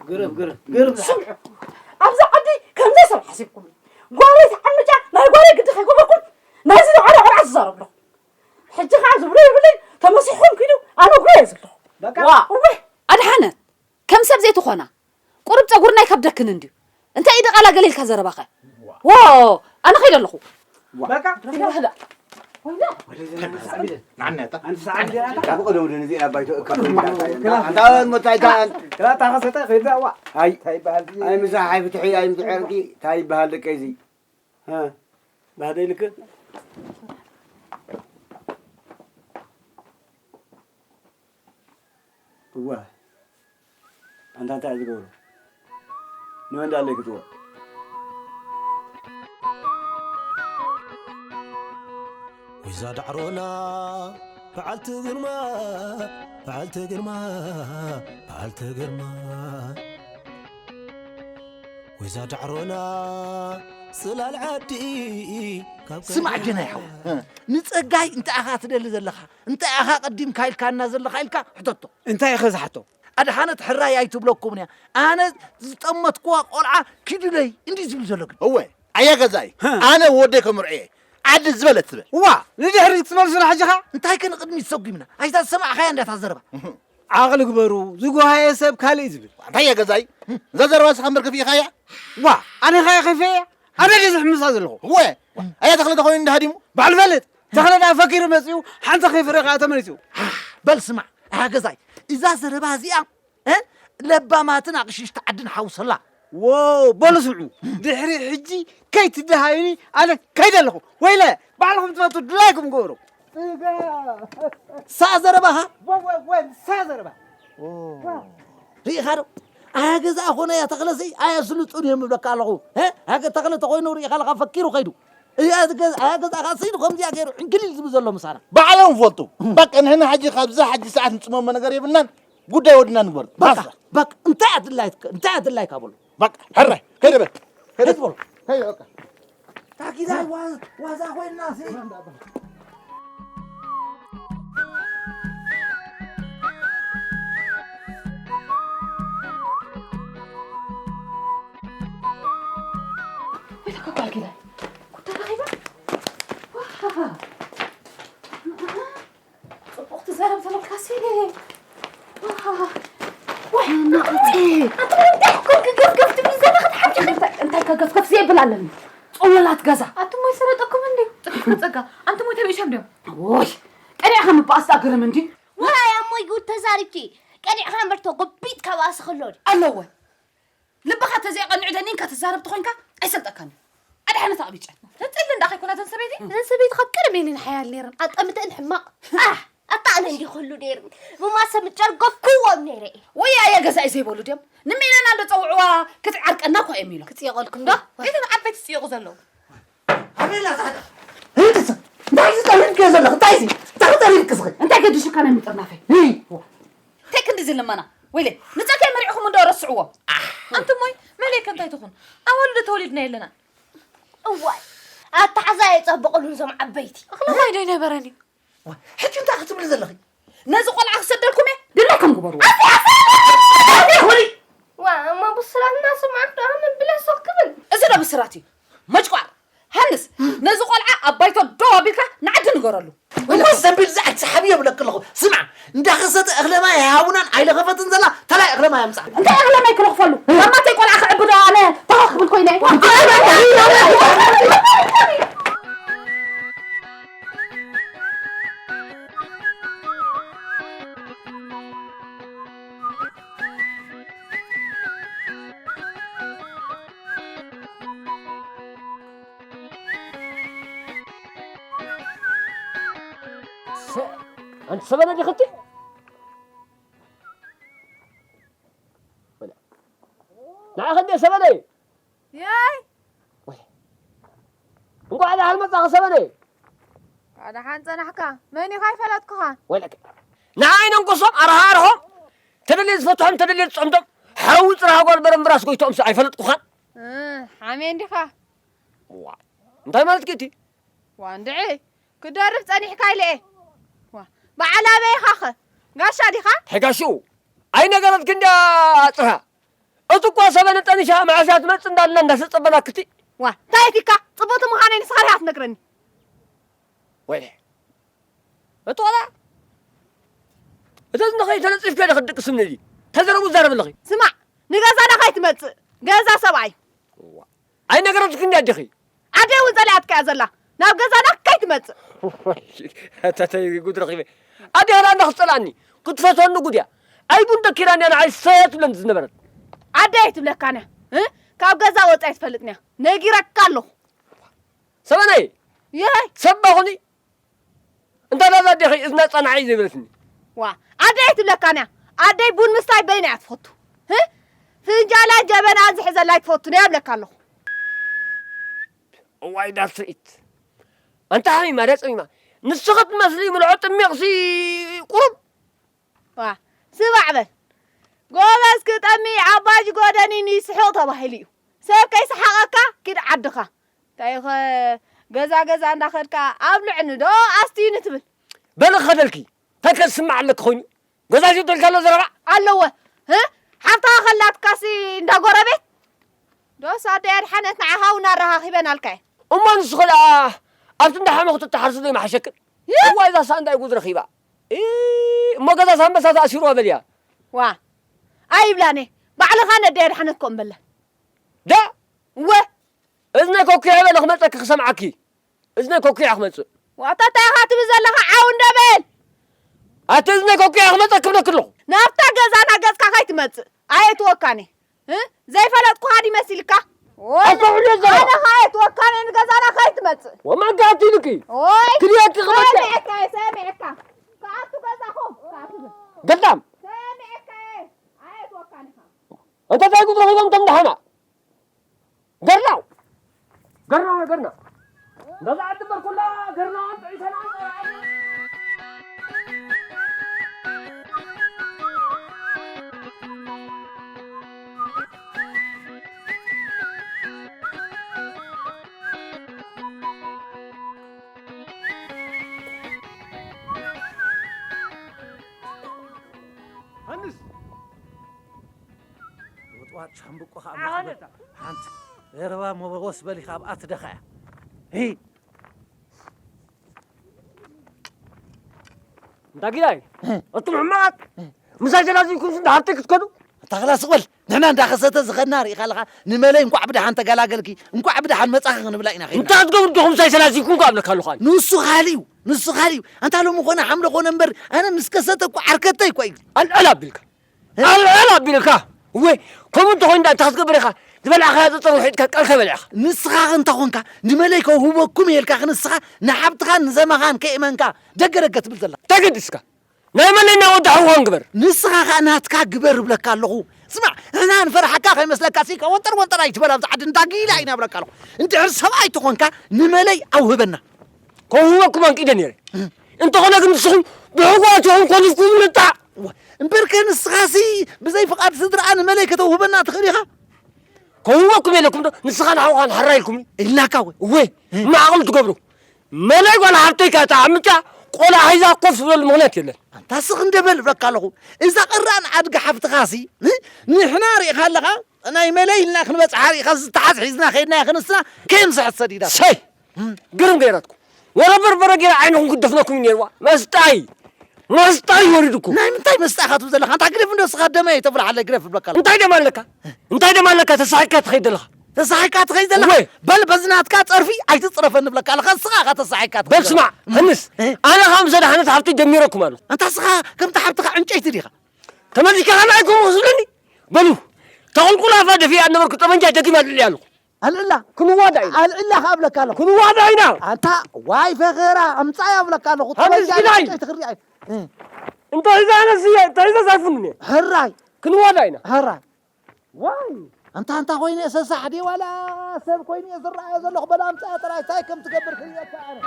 ግርም፣ ግርም፣ ግርም። ስምዑ፣ ኣብዚ ዓዲ ከምዚ ሰብ ሓሲብኩም። ጓለይ ተዓምጫ፣ ናይ ጓለይ ግዲ ከይገበርኩም፣ ናይዚ ዝዓረ ቆልዓ ትዛረቡ ኣለኹም። ሕጂ ኸዓ ዝብሎ የብለይ፣ ተመሲሕኩም ኪዱ፣ ኣነ እግሩ እየ ዘለኹ። በቃ። ዋ፣ እውይ። ኣድሓነት፣ ከም ሰብ ዘይትኾና። ቁሩብ ጸጉርና ይከብደክን እንድዩ። እንታይ ኢደ ቃላ ገለ ኢልካ ዘረባኸ? ዋ፣ ኣነ ኸይደ ኣለኹ። በቃ። ርሕዳ፣ ርሕዳ። ወይዳ። ንዓና እታ። ኣንተ ሰዓት እዚኣ እታ። ካብ ቀደሙ ደን እዚኣ ባይቶ እካ። ኣንታ፣ ኣንታ፣ ኣንታ፣ ኣንታ፣ ኣንታ፣ ኣንታ፣ ኣንታ፣ ኣንታ፣ ኣይ፣ እንታይ ይበሃል? ኣይ፣ ምሳሕ፣ ኣይ፣ ፍትሒ፣ ኣይ፣ ምትሒ፣ ዕርቂ፣ እንታይ ይበሃል ደቀይ እዚ? ሃ፣ ባህደይ ልክ? እዋ፣ ኣንታ እንታይ እዩ ዝገብሮ? ንመን ዳለይ ክጽውዕ? ወይዛ ዳዕሮና በዓልቲ ግርማ፣ በዓልቲ ግርማ፣ በዓልቲ ግርማ። ወይዛ ዳዕሮና ጽላል ዓዲ ካብ ስማዕ ገና ጀናይ ሓው፣ እ። ንጸጋይ እንታይ ኢኻ ትደሊ ዘለኻ? እንታይ ኢኻ ቀዲምካ ኢልካና ዘለኻ ኢልካ ሕተቶ። እንታይ ኢኸ ዝሓቶ? ኣድሓነት ሕራይ ኣይትብለኩምን እያ። ኣነ ዝጠመትኩዋ ቆልዓ ኪዱለይ እንዲ ዝብል ዘሎ ግን። እወ፣ ኣየ ገዛኢ፣ ሀ። ኣነ ወደይ ከምርዖ እየ። ዓዲ ዝበለት ትበል። ዋ፣ ንድሕሪት ክትመልሱና ሕጂ ኸ? እንታይ ከ ንቕድሚት ሰጒምና? ኣይታ ዝሰማዕኻያ እንድያ እታ ዘረባ። እህ። ዓቕሊ ግበሩ፣ ዝጓሃየ ሰብ ካልእ እዩ ዝብል። እንታይ እየ ገዛኢ? እዛ ዘረባ ንስኻ እምበር ከፊእኻያ? ዋ፣ ኣነ ኸ ከፊኤያ? ኣነ ድየ ዝሕምሳ ዘለኹ? እወ፣ ኣያ ተኽለ ተኾይኑ እንዳ ሃዲሙ? ባዕሉ ፈልጥ። ተኽለ ደኣ ፈኪሩ መጺኡ፣ ሓንቲ ከይፍረ ከኣ ተመሊሱ። በል ስማዕ፣ ኣያ ገዛኢ፣ እዛ ዘረባ እዚኣ፣ እ? ለባማትን ኣቕሽሽቲ ዓድን ሓውሰላ። ዎ፣ በሉ ስምዑ። ድሕሪ ሕጂ ከይትደሃዩኒ፣ ኣነ ከይደ ኣለኹ። ወይለ፣ ባዕልኹም ትፈቱ፣ ድላይኩም ግበሩ። ስጋ። ሳ ዘረባኻ? ወ-፣ ወ-፣ ወ-፣ ሳ ዘረባ። ኦ። ርኢኻ ዶ? ኣያ ገዛ ኾነ እያ ተኽለሰይ፣ ኣያ ስልጡን እዮም እብለካ ኣለኹ። እ? ኣያ ገ-፣ ተኽለ ተኾይኑ ርኢኻ ኣለኻ፣ ፈኪሩ ከይዱ። እያ ገዛ፣ ኣያ ገዛ ኻሰይዱ ከምዚኣ ገይሩ ዕንክሊል ዝብል ዘሎ ምሳና። ባዕሎም ፈልጡ። እም። በቃ ንሕና ሕጂ ካብዛ ሕጂ ሰዓት ንጽመሞ ነገር የብልናን። ጉዳይ ወድና ንግበር። በቃ፣ ባስ። በቃ፣ እንታይ ኣድላይካ፣ እንታይ ኣድላይካ በሎ። በቃ፣ ሕራይ፣ ከይደ በል። ከይደ። ከይደ በሎ። ከይደ በቃ። ታኪዛይ ዋ-፣ ዋዛ ኮይና ሲ። ወይ ተካ ጓል ኪዳን። ኩታ ረኺባ? ዋሃ። ጽቡቕ ትዛረብ ዘለካሲ። ዋሃ። ወይ፣ ናቕቲ። ኣቲ እንታይ ኮንክ ገፍገፍ ትብል ዘለኻ? እንታይ፣ እንታይ ከገፍገፍ ዘይብል ኣለኒ? ጽሉላት ገዛ። ኣቲ ሞይ ሰረጠኩም እንዴ? ጽቡቕ ጸጋ። ኣንቲ ሞይ ተበኢሻም ድዮም? ወይ፣ ቀኒዕኻ ምባኣስ ኣገርም እንዲ? ዋይ፣ ኣሞይ ጉድ ተዛሪብኪ። ቀኒዕኻ እምበር ተጎቢጥካ ባእሲ ከሎ ድዩ? ኣለወ። ልብኻ ተዘይቐንዑ ደኒንካ ትዛረብ ተኾይንካ ኣይሰልጠካን እዩ። ኣድሓነት ኣቕቢጨን። ተጽሊ እንዳ ኸይኮና እዘን ሰበይቲ? እዘን ሰበይቲ ካብ ቀደም እየን ሓያል ነይረን። ኣጠምተን ሕማቕ። ኣህ! ኣታ ኣነ እንዲ ኩሉ ነይርኒ። ብማሰ ምጨርገፍክዎም ነይረ እየ። ወይ ኣየ ገዛኢ ዘይበሉ ድዮም? ንሜናና እንዶ ጸውዕዋ ክትዓርቀና እኮ እዮም ኢሎም። ክጽየቐልኩም ዶ? እተን ዓበይቲ ዝጽየቑ ዘለዉ። ኣበይ ኣላ እዛ ሓዳር? ህድሰ! እንታይ እዚ ጠሪፍክዮ ዘለኺ? እንታይ እዚ? እንታይ ጠሪፍኪ እስኺ? እንታይ ገዲሹካ ናይ ምጥርናፈይ? እይ! እንታይ ክንዲ እዚ ልመና? ወይለ፣ ንጸገይ መሪዕኹም እንዶ ረስዕዎ። ኣንቲ ሞይ፣ መለይ ከ እንታይ ትኹን? ኣዋልዶ ተወሊድና የለና። እዋይ፣ ኣተሓዛ የጸብቕሉን እዞም ዓበይቲ። እኽሊ ማይ ዶ ኣይነበረን እዩ? ዋ፣ ሕጂ እንታይ ክትብሊ ዘለኺ? ነዚ ቆልዓ ክሰደልኩም እየ፣ ድላይኩም ግበርዎ። ኣቲ፣ ኣቲ፣ ኣቲ፣ ኣቲ፣ ዋ፣ እሞ ብስራትና ስምዓት ደኣ ምብለሶ ክብል። እዚ ዶ ብስራት እዩ? መጭቋር። ሃንስ፣ ነዚ ቆልዓ ኣብ ባይቶ ደው ኣቢልካ ንዓዲ ንገረሉ። እሞ ዘንቢል ዝኣቲ ሓብዮ ብለኪ ኣለኹ። ስምዓ፣ እንዳኸሰተ እኽለ ማይ ኣይሃቡናን ኣይለኸፈትን ዘላ፣ ተላይ እኽለ ማይ ኣምጽኣ። እንታይ እኽለ ማይ ክለኽፈሉ? ካብ ማተይ ቆልዓ ክዕብዶ ኣነ ተኸ ክብል ኮይነ? ሰ-፣ ኣንቲ ሰበነ ዲኺ እቲ? ንዓኺ እንዴ ሰበነ? የይ! ወይ። እንኳዕ ደሓን መጻኺ ሰበነ። እንኳዕ ደሓን ጸናሕካ። መን ኢኻ ኣይፈለጥኩኻን። ወይለከ። ንዓይ ነንቆሶም ኣርሃርሆም ተደልየ ዝፈትሖም ተደልየ ዝጸምዶም ሓዊ ጽርሃ ጓል በረምብራስ ጎይቶምስ ኣይፈለጥኩኻን። እ፣ ሓሜ እንዲኻ። ዋ፣ እንታይ ማለትኪ እቲ? ዋ፣ እንድዒ፣ ክደርፍ ጸኒሕካ ኢለ እየ። ዋ፣ በዓል ኣበይ ኢኻኸ? ጋሻ ዲኻ? ሕጋሹ፣ ኣይነገረትኪ እንድያ ጽርሃ። እቲ እኳ ሰበነ ጠኒሻ መዓሻ ትመጽእ እንዳልና እንዳተጸበናክቲ። ዋ፣ እንታይ ኣቲካ? ጽቡቕቲ ምዃነይ ንስኻ ዲኻ ትነግረኒ? ወይ፣ እቲ ቆልዓ፣ እቲ እዝንኺ ተነጺፍኪ ዶ ክትድቅስኒ ድዩ? ተዘረቡ ትዛረቢ ኣለኺ። ስማዕ፣ ንገዛና ከይትመጽእ፣ ገዛ ሰብኣይ። ዋ፣ ኣይነገረትክን ድያ ኣዴኺ? ኣደይ እውን ጸሊኣትካ እያ ዘላ። ናብ ገዛና ከይትመጽእ። ኣታተይ ጉድ ረኺበ። ኣዴኺ ደኣ እንዳ ክትጸልኣኒ፣ ክትፈትወኒ ጉድ እያ። ኣይ ቡን ደኪራን እያ ንዓይ ሰ ትብለኒ ዝነበረት። ኣደይ ኣይትብለካን እያ። እ? ካብ ገዛ ወጻኢ ኣይትፈልጥን እያ። ነጊረካ ኣለኹ። ሰበነይ! የይ! ሰብ ባ ኹኒ? እንታ ናዛ ኣዴኺ እዝና ጸናሒ ዘይበለትኒ። ዋ፣ ኣደይ ኣይትብለካን እያ። ኣደይ ቡን ምስታይ በይና እያ ትፈቱ። ህ? ፍንጃላን ጀበናን ዝሕዘላ ኣይትፈቱን እያ እብለካ ኣለኹ። እዋይ ዳስሪት። ኣንታ ሓሚማ ድያ ጸሚማ? ንስኺ ትመስሊ ምልዖ ጥሚቕሲ ቁሩብ። ዋ፣ ስማዕ በል። ጎበዝ ክጠሚ ዓባጅ ጎደኒ ይስሕቕ ተባሂሉ እዩ። ሰብ ከይሰሓቐካ ኪድ ዓድኻ። እንታይ ኸ ገዛ ገዛ እንዳኸድካ ኣብልዕኒ ዶ ኣስትይኒ ትብል? በሊ ክኸደልኪ። እንታይ ከ ዝስማዕ ኣለኪ ኮይኑ? ገዛ ሽጥልካ ኣሎ ዘረባ? ኣለወ። ህ? ሓብትኻ ከላትካሲ እንዳ ጎረቤት? ዶስ ኣደይ ኣድሓነት ንዓኻ እውን ኣረኻኺበናልካ እየ። እሞ ንስኺ ደኣ ኣብቲ እንዳ ሓመኹ ትተሓርሲ ዶ ይመሓሸክን? ይ! እዋይ፣ እዛ ሳንዳ ጉድ ረኺባ። እ፣ እሞ ገዛ ሳንበሳ ተኣሲሩ በልያ። ዋ፣ ኣይብላን እየ። ባዕልኻ ነደይ ኣድሓነት ኮም በለ። ዳ? እወ። እዝነይ ኮኩየ በለ ክመጸኪ ክሰምዓኪ። እዝነይ ኮኩየ ክመጽእ። ዋታ እንታይ ኢኻ ትብል ዘለኻ? ዓው እንደ በል። ኣቲ እዝነይ ኮኩየ ክመጸኪ ክብለኪ ኣለኹ። ናብታ ገዛና ገጽካ ከይትመጽእ። ኣየትወካኒ። እ? ዘይፈለጥኩኻ ድዩ መሲልካ? ወይ ኣስተውዕል ዘረባ። ኣነ ኸኣ ኣየትወካኒ ንገዛና ከይትመጽእ። ወማን ከኣ ኣትይልኪ? ወይ። ክልኤኪ ክመጽእ። ሰሚዕካ እየ፣ ሰሚዕካ። ክኣቱ ገዛኹም። ክኣቱ ገዛ። ገልጣም። ሰሚዕካ እየ። ኣየትወካኒ ኢኻ። እንተ እንታይ ጉድ ረኺቦም እቶም ደሓና? ገርናው! ገርናው ነገርና! ነዛ ዓዲ እምበር ኩላ ገርናው ኣንጥዒሰና። ሃንስ! ወጥዋጥ ሻምብቆ ኸኣ ዓወት! ሓንቲ ዘረባ መበወስ በሊኻ ኣብኣ ትደኻ እያ። ሂ! እንዳ ጊላይ፣ እ። ኣቱም ሕማቓት፣ እ። ምሳይ ተላዚምኩምስ እንዳ ሃብተይ ክትከዱ? ኣታ ኽላስ በል፣ ንሕና እንዳ ኸሰተ ዝኸድና ርኢኻ ኣለኻ፣ ንመለይ እንኳዕ ብደሓን ተገላገልኪ፣ እንኳዕ ብደሓን መጻኺ ክንብላ ኢና ኸይድና። እንታይ ትገብሩ ዲኹም ምሳይ ተላዚምኩም እኮ ኣብለካ ኣለኹ ኣነ። ንሱ ኻልእ እዩ፣ ንሱ ኻልእ እዩ። ኣንታ ሎሚ ኾነ ሓምለ ኾነ እምበር፣ ኣነ ምስ ከሰተ እኮ ዓርከተይ እኮ እዩ። ኣልዕል ኣቢልካ። ኣልዕል ኣቢልካ። እወ፣ ከምኡ እንተኾይኑ ደኣ እንታይ ክትገብር ኢኻ? ዝበላዕካዮ ጸጸር ውሒጥካ ቀልከ በሊዕኻ። ንስኻ እንታይ ኾንካ? ንመለይ ከውህበኩም እየ ኢልካ ንስኻ ንሓብትኻን ንዘመኻን ከይእመንካ ደገ ደገ ትብል ዘለኻ። እንታይ ገዲስካ? ናይ መለይ ናይ ወዲ ሓውኻን ግበር። ንስኻ ኸኣ ናትካ ግበር እብለካ ኣለኹ። ስማዕ፣ ንሕና ንፈርሓካ ከይመስለካ ሲ ወንጠር ወንጠር ኣይትበል ኣብዛ ዓዲ እንዳ ጊላ ይነብረካ ኣለኹ። እንድሕር ሰብኣይ ተኾንካ ንመለይ ኣውህበና። ከውህበኩም ኣንቂደ ነይረ። እንተኾነ ግን ንስኹም ብሕጓት ኢኹም ኮሊፍኩም ልጣዕ። እምበርከ ንስኻሲ ብዘይ ፍቓድ ስድራኣ ንመለይ ከተውህበና ትኽእል ኢኻ? ከውህበኩም የለኩም ዶ? ንስኻን ሓውኻን ሕራይ ኢልኩም ኢልናካ። እወ። እወ። ማዕቕል ትገብሩ። መለይ ጓል ሓብተይ ከኣ ተዓምጫ ቆልዓ ሒዛ ኮፍ ዝበሉ ምኽንያት የለን። ኣንታ ስኽ እንደ በል እብለካ ኣለኹ። እዛ ቀራን ኣድጊ ሓፍትኻሲ፣ እ? ንሕና ርኢኻ ኣለኻ? ናይ መለይ ኢልና ክንበጽሓ ርኢኻ ዝተሓዝ ሒዝና ከይድናዮ ክንስና ከየምስሐት ሰዲዳ። ሰይ! ግርም ገይራትኩም። ወረ በርበረ ገይራ ዓይንኹም ክደፍነኩም እዩ ነይርዋ። መስጣይ! መስጣይ ወሪድኩም። ናይ ምንታይ መስጣ ኢኻ ትብል ዘለኻ? ኣንታ ግደፍ እንዶ ስኻ ደመ እየ ተብሎ ሓለ ግደፍ እብለካ ኣለኹ። እንታይ ደማ ኣለካ? እንታይ ደማ ኣለካ? ተሳሒካ ትኸይድ ዘለኻ። ተሳሒካ ትኸይድ ዘለኻ? እወ። በል በዚ ናትካ ጸርፊ ኣይትጽረፈኒ እብለካ ኣለኻ። ስኻ ኢኻ ተሳሒካ ትኸይድ በል ስማዕ፣ ዘለኻ። ህንስ፣ እ? ኣነ ከም ዘድሓነት ሓብቲ ደሚረኩም ኣለኹ። ኣንታ ስኻ ከምቲ ሓብትኻ ዕንጨይቲ ዲኻ? ተመሊስካ ካልኣይ ከምኡ ክስብለኒ? በሉ፣ ተቑልቁል ኣፋ ደፊኣ ነበርኩ፣ ጠመንጃ ደጊማ ኣልዕልያ ኣለኹ። ኣልዕላ። ክንዋዳእ ኢና። ኣልዕላ ከኣ እብለካ ኣለኹ። ክንዋዳእ ኢና። ኣንታ ዋይ ፈኸራ፣ ኣምጻያ እብለካ ኣለኹ። ሃንስ ጠመንጃ ግዳይ። ዕንጨይቲ ክርኢ ኣይ-፣ እ። እንተ ሒዛ ኣነስ እየ፣ እንተ ሒዛ ሳይፉኒ እየ። ሕራይ። ክንዋዳእ ኢና። ሕራይ። ዋይ። ኣንታ፣ ኣንታ ኮይነ ሰሳሕ ድየ ዋላ ሰብ ኮይነ ዝረኣዮ ዘለኹ? በል ኣምጻያ ጥራይ፣ እንታይ ከም ትገብር ክርእየካ ኣነ።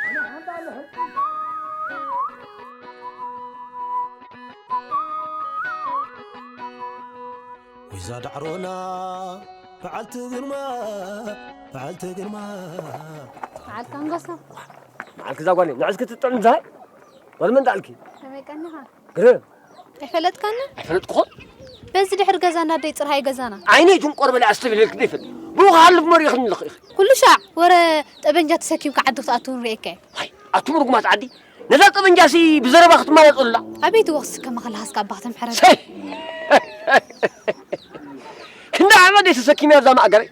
ኣነ ሓንታ ኣለኹ። ወይዛ ዳዕሮና በዓልቲ ግርማ፣ በዓልቲ ግርማ። በዓልቲ ኣንበሳ። በዓልኪ እዛ ጓለይ፣ ንዕስ ክትጥዕም ዝሃይ? ወል መን ዳልኪ? ከመይ ቀኒኻ? ግርም። ኣይፈለጥካኒ? ኣይፈለጥኩኹን? በዚ ድሕሪ ገዛና ደይ ጽርሃይ ገዛና። ዓይነይ ትንቆር በለ ኣስተብህልልኪ ደይፈል። ብኡ ክሃልፍ መሪኽኒ ኣለኺ ኢኺ። ኩሉ ሻዕ ወረ ጠበንጃ ተሰኪምካ ዓዲ ክትኣትው ንርእየካ እየ። ሃይ፣ ኣቱም ርጉማት ዓዲ። ነዛ ጠበንጃሲ ብዘረባ ክትማየጡላ። ኣቤት ወኽሲ ከማኻ ለሃስካ ኣባኻ ተምሕረኒ። ሰይ! ክንዲ ዓመት እየ ተሰኪመያ እዛ ማእገረይ።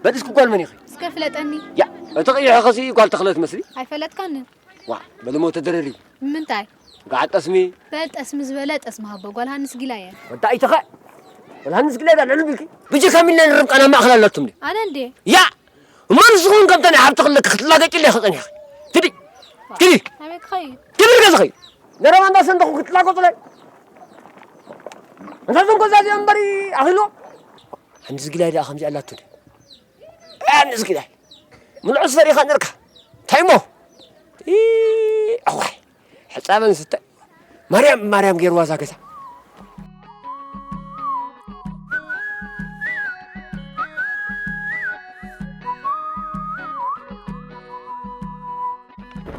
በል እስኪ ጓል መን ኢኺ? እስከ ፍለጠኒ። ያ፣ እቲ ቀይሕኸሲ ጓል ተኽለ ትመስሊ። ኣይፈለጥካንን። ዋ፣ በል እሞ ተደረሪ። ምንታይ? ጋዕ ጠስሚ። በል ጠስሚ ዝበለ ጠስሚ ሃቦ፣ ጓል ሃንስ ጊላ እየ። ወዳ ኣይተኸ። ጓል ሃንስ ጊላ እያ፣ ልዕል ቢልኪ። ብጀካ ሚላን ርብቃን ኣብ ማእኸል ኣላቶም ድዩ? ኣነ እንዴ? ያ! እሞ ንስኹም ከምተን ሓብቲ ክልክ ክትላገጭ ኢለ ክጸኒሕ። ትዲ። ትዲ። ኣበይ ክኸይድ? ትብል ገዝኺ። ገረባ እንዳሰንደኹ ክትላገጹለይ። እንታቶም ኮዛ እዚኣ እምበሪ ኣኺሎ። ሃንስ ጊላ ደኣ ከምዚ ኣላቶ ድዩ? ኣንስ ግዳይ። ምልዑስ ፈሪኻ ነርካ። እንታይ እሞ? ኢ፣ ኣዋይ። ሕጻበን ስተ። ማርያም፣ ማርያም ገይርዋ እዛ ገዛ።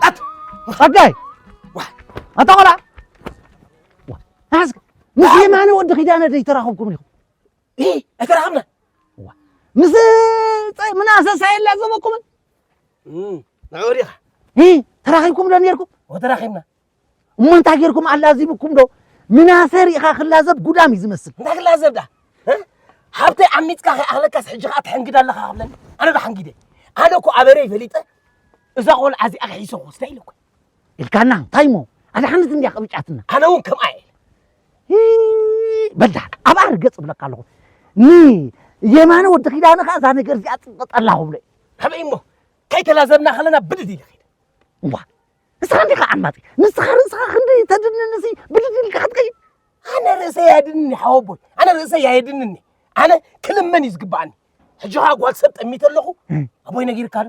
ኣት! ጸጋይ! ዋ! ኣታ ቆልዓ! ዋ! ኣስክ-፣ ምስ የማነ ወዲ ኪዳነ ደይተራኸብኩም ኢኹም? ኢ፣ ኣይተራኸብና። ዋ። ምስ ጸ-፣ ምናሰ ሳይላ ዘበኩምን? እም፣ ንዑ ዲኻ? ኢ፣ ተራኺብኩም ዶ ኔርኩም? ወተራኺብና። እሞ እንታይ ጌርኩም ኣላዚብኩም ዶ? ምናሰ ሪኢኻ ክላዘብ ጉዳም እዩ ዝመስል። እንታይ ክላዘብ ዳ? እ? ሃብተይ ዓሚጽካ ከይኣኽለካስ ሕጂ ኸኣ ትሕንግድ ኣለኻ ክብለኒ? ኣነ ዶ ሓንጊደ? ኣነ እኮ ኣበረይ ፈሊጠ እዛ ቆልዓ እዚኣ ክሒሰ ክወስዳ ኢለ እኮ። ኢልካና፣ እንታይ እሞ? ኣድሓነት እንድያ ቀቢጫትና። ኣነ እውን ከምኣ እየ። ሂ፣ በል ደሓን፣ ኣብኣ ርገጽ እብለካ ኣለኹ። ንየማነ ወዲ ኪዳነ ኸኣ እዛ ነገር እዚኣ ጽብቐጠላ ክብሎ እየ። ከመይ እሞ? ከይተላዘብና ከለና ብድድ ኢለ ኸይደ። እዋ፣ ንስኻ እንዲኻ ዓማጺ። ንስኻ ርእስኻ ክንዲ ተድንንሲ ብድድ ኢልካ ክትከይድ። ኣነ ርእሰይ ኣየድንን ሓወቦይ። ኣነ ርእሰይ ኣየድንን። ኣነ ክልመን እዩ ዝግብኣኒ። ሕጂ ኸኣ ጓል ሰብ ጠሚተ ኣለኹ። እም። ኣቦይ ነጊርካ ዶ?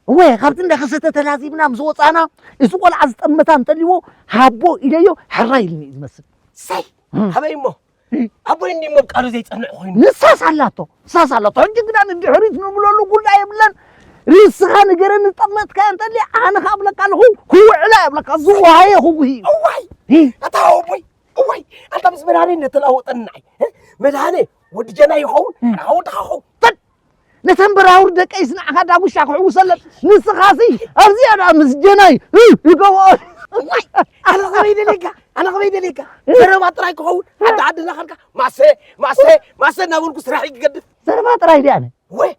እወ፣ ካብቲ እንዳ ከሰተ ተላዚብና ምስ ወጻና፣ እዚ ቆልዓ ዝጠመታ እንተልዎ፣ ሃቦ ኢለዮ፣ ሕራይ ኢልኒ እዩ ዝመስል። ሰይ! እም። ኣበይ እሞ? እም። ኣቦይ እንዲ እሞ ቃሉ ዘይጸንዕ ኮይኑ። ንሳስ ኣላቶ፣ ንሳስ ኣላቶ። ሕጂ ግና ንድሕሪት ንብለሉ ጉዳይ የብለን። ርእስኻ ንገረኒ፣ ዝጠመትካዮ እንተልየ፣ ኣነ ኸኣ እብለካ ኣለኹ፣ ክውዕላ እየ እብለካ፣ ዝወሃየ ክጉሂ እዩ። እዋይ! እም። ኣታ ኣቦይ! እዋይ፣ ኣንታ ምስ መድሃኔ እነተለዋወጠኒ ንዓይ፣ እ? መድሃኔ ወዲ ጀናይ ይኸውን፣ እ። ኣነ ወድኻ ክኸውን። ተድ! ነተን በራውር ደቀይስ ንዓኻ ዳጉሻ ክሕውሰለን፣ ንስኻሲ ኣብዚኣ ደኣ ምስ ጀናይ፣ እ፣ ይገብኦ። እዋይ፣ ኣነ ኸመይ ደልየካ፣ ኣነ ኸመይ ደልየካ። እ። ዘረባ ጥራይ ክኸውን፣ እ። ዓዲ ዓዲ እናኸድካ፣ ማሰ፣ ማሰ፣ ማሰ እናበልኩ ስራሐይ ክገድፍ። ዘረባ ጥራይ ድያ ኣነ? ወይ፣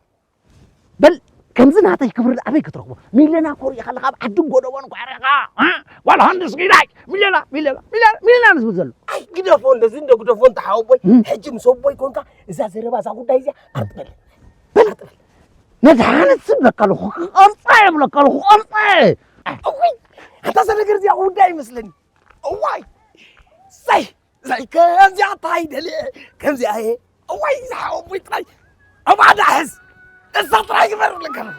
በል፣ ከምዚ ናተይ ክብሪ ኣበይ ክትረኽቦ? ሚለና እኮ ርኢኻ ኣለኻ፣ ኣብ ዓድን ጎደቦን እኮ ርኢኻ። እ? ጓል ሃንድስ ጊዳይ፣ ሚለና፣ ሚለና፣ ሚለና፣ ሚለና ንዝብል ዘሎ። ኣይ፣ ግደፎ እንደዚ፣ እንደ ግደፎ እንተ ሓወቦይ፣ እም። ሕጂ ምስ ኣቦይ ኮንካ፣ እዛ ዘረባ፣ እዛ ጉዳይ እዚኣ ኣርጥበለይ። በል፣ ኣርጥበለይ። ነድሓነት ስም በቃ ኣለኹ፣ ክቐርጻ እየ ብለካ ኣለኹ፣ ክቐርጻ እየ። እዋይ፣ ኣታ እዛ ነገር እዚኣ ጉዳይ ይመስለኒ። እዋይ፣ ሰይ። ዘይ ከምዚኣ እንታይ ደልየ፣ ከምዚኣ እየ። እዋይ፣ ዝሓወቦይ ጥራይ ኣብ ሓደ ሕዝ። እሳ ጥራይ ግበር እብለካ ኣለኹ።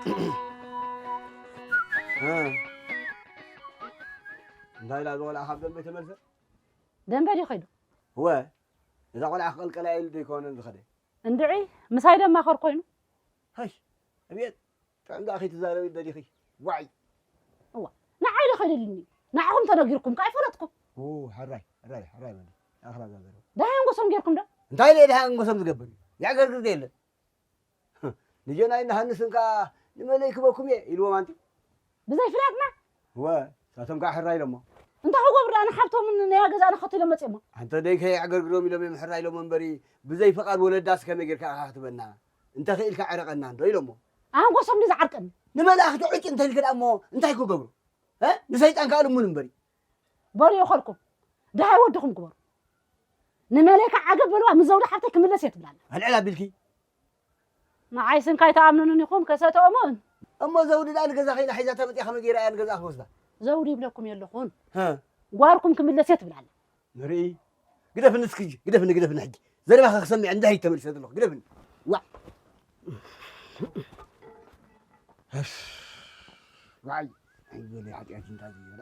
እ። እንታይ ኢላ እዛ ቆልዓ ካብ ደንበ ተመልሰ? ደንበ ድዩ ከይዱ? እወ፣ እዛ ቆልዓ ክቕልቀላ ኢሉ ዶ ይኮነን ዝኸደ? እንድዒ፣ ምሳይ ደማኸር ኮይኑ። ሃይ፣ እቤት፣ ጥዕም ደኣ ከይትዛረቢ ደሊኺ? ዋይ! እዋ፣ ንዓይ ዶ ከይደልኒ? ንዓኹም ተነጊርኩም ከኣ ኣይፈለጥኩም። ኡ፣ ሕራይ፣ ሕራይ፣ ሕራይ በሊ። ኣኽላ እዛ ዘረባ። ደሃይ ኣንጎሶም ጌርኩም ዶ? እንታይ ኢለ ደሃይ ኣንጎሶም ዝገብር እዩ? የዕገርግር ዶ የለን? ንጀናይ ንሃንስን ከኣ ንመለይ ክበኩም እየ ኢልዎም ኣንቲ። ብዘይ ፍላጥና? እወ፣ ንሳቶም ከኣ ሕራይ ኢሎሞ። እንታይ ክገብሩ ደኣ ንሓብቶምን ናይ ገዛእና ከቲሎም መጺኦሞ? ኣንተ ደይ ከየዕገርግሮም ኢሎም እዮም ሕራይ ኢሎሞ እምበሪ፣ ብዘይ ፍቓድ ወለዳስ ከመይ ጌርካ ኢኻ ክትበና? እንተ ኽኢልካ ዕረቐና እንዶ ኢሎሞ። ኣንጎሶም ድዩ ዝዓርቀኒ? ንመላእኽቲ ዕጭ እንተ ኢልክ ደኣ እሞ እንታይ ክገብሩ? እ? ንሰይጣን ከኣ ልሙን እምበሪ። በሉ ይኸልኩም። ደሃይ ወድኹም ግበሩ። ንመለይካ ዓገብ በልዋ፣ ምስ ዘውዲ ሓብተይ ክምለስ እየ ትብላላ። ኣልዕል ኣቢልኪ። ንዓይ ስንካይ ተኣምኑን ኢኹም ከሰተኦሙን። እሞ ዘውዲ ደኣ ንገዛ ከይዳ ሒዛታ መጺኣ ከመይ ገይራ እያ ንገዛ ክወስዳ? ዘውዲ ይብለኩም የለኹን። ሀ። ጓርኩም ክምለስ እየ ትብላላ። ንርኢ። ግደፍኒ እስኪ፣ ግደፍኒ፣ ግደፍኒ ሕጂ። ዘረባኻ ክሰምዕ እንዳ ሂድ ተመልሰ ዘለኹ። ግደፍኒ። ዋዕ። ዋይ። ኣይበለ ሓጢኣት እንታይ ዝበላ።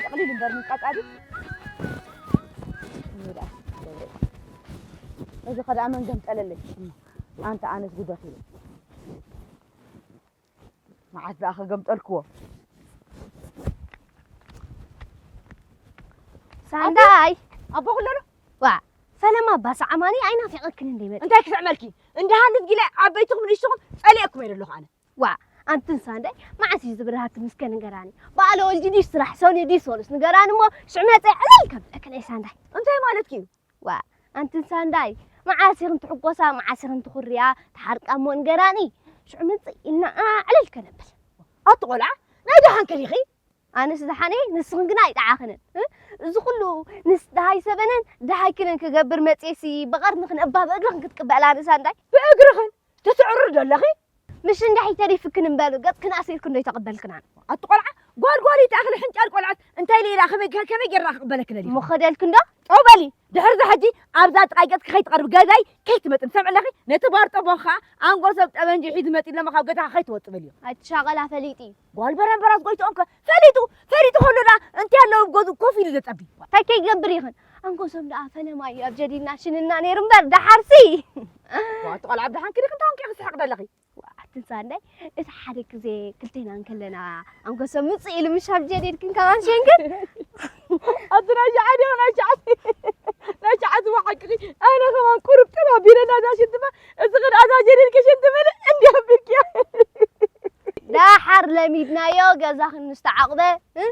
ጠቕሊል እምበር ምንቃጣ ድዩ? እዚ ኸ ደኣ መን ገምጠለለይ? ኣንተ ኣነስ ጉደኽ ኢለ። መዓት ደኣ ከገምጠልክዎ። ሳንዳይ። ኣቦ ኩለሎ? ዋ፣ ፈለማ ኣባ ሰዓማኒ ኣይናፊቐክን እንደ መጽ-? እንታይ ክስዕመልኪ? እንደ ሃንት ጊለ ዓበይትኹም ንእሽትኹም ጸሊኤኩም እየ ዘለኹ ኣነ። ዋ፣ ኣንትን ሳንዳይ፣ መዓስ እዩ ዝብርሃኪ ምስከ ንገራኒ። በዓለ ወልዲ ድዩ ስራሕ፣ ሰኑይ ድዩ ሰሉስ ንገራኒ እሞ፣ ሽዑ መጸ ዕልል ከብለክን እየ ሳንዳይ። እንታይ ማለትኪ እዩ? ዋ፣ ኣንትን ሳንዳይ፣ መዓስ ኢኽን ትሕጎሳ፣ መዓስ ኢኽን ትኹርያ፣ ተሓርቃ እሞ ንገራኒ። ሽዑ ምጽእ ኢልና ዕልል ከነብል። ኣቲ ቆልዓ፣ ናይ ደሓንክን ኢኺ? ኣነስ ደሓነይ፣ ንስኽን ግና ኣይጠዓኽንን። እ? እዚ ኩሉ ንስ ደሃይ ሰበነን ደሃይክንን ክገብር መጽኤሲ፣ ብቐርንኽን እባ ብእግርኽን ክትቅበላ ንሳንዳይ? ብእግርኽን? ትስዕርር ዶ ኣለኺ? ምሽ እንድሕይ ተሪፍክን እምበር፣ ገጽክን ኣሲርክን ዶ ኣይተቐበልክናን? ኣቲ ቆልዓ፣ ጓልጓል ይትኣኽሊ ሕንጫል ቆልዓት እንታይ ኢለ ኢላ ከመይ ገ-፣ ከመይ ጌርና ክቕበለክን ኣሊኹ? እሞ ኸደልክን ዶ? ጠው በሊ፣ ድሕሪ እዚ ሕጂ ኣብዛ ጥቓይ ገጽኪ ከይትቐርቢ ገዛይ ከይትመጽኒ ትሰምዒ ኣለኺ? ነቲ ባርጦ ቦኻ ኣንጎ ሰብ ጠበንጂ ሒዙ መጺኡ ለማ ካብ ገዛኻ ከይትወጽእ በልዮ። ኣይትሻቐላ ፈሊጢ። ጓል በረምበራስ ጎይትኦም ከ ፈሊጡ፣ ፈሊጡ ከሎ ደኣ እንታይ ኣለዎ ኣብ ገዝኡ ኮፍ ኢሉ ዘጸቢ? እንታይ ከይገብር ኢኽን? ኣንጎሶም ደኣ ፈለማ እዩ ኣብ ጀዲድና ሽንና ነይሩ እምበር ደሓርሲ። ዋ፣ ኣቲ ቆልዓ ኣብ ደሓንኪ ዲኺ እንታይ ኮንኪ ክስሕቕ ዘለኺ? ዋ፣ ኣቲ ሳንዳይ፣ እቲ ሓደ ግዜ ክልቴና እንከለና ኣንጎሶም ምጽእ ኢሉ ምሽ ኣብ ጀዲድ ክንከማን ሸንግል። ኣቲ ናይ ሸዓት ኢኺ፣ ናይ ሸዓት፣ ናይ ሸዓት እሞ ሓቅኺ። ኣነ ከማን ቁሩብ ጥብ ኣቢለና እዛ ሽንትማ፣ እዚ ኽድ ኣዛ ጀዲድ ክሽንቲ ምልእ እንዲ ኣቢልኪያ። ደሓር ለሚድናዮ ገዛኽን ምስ ተዓቑበ፣ እ?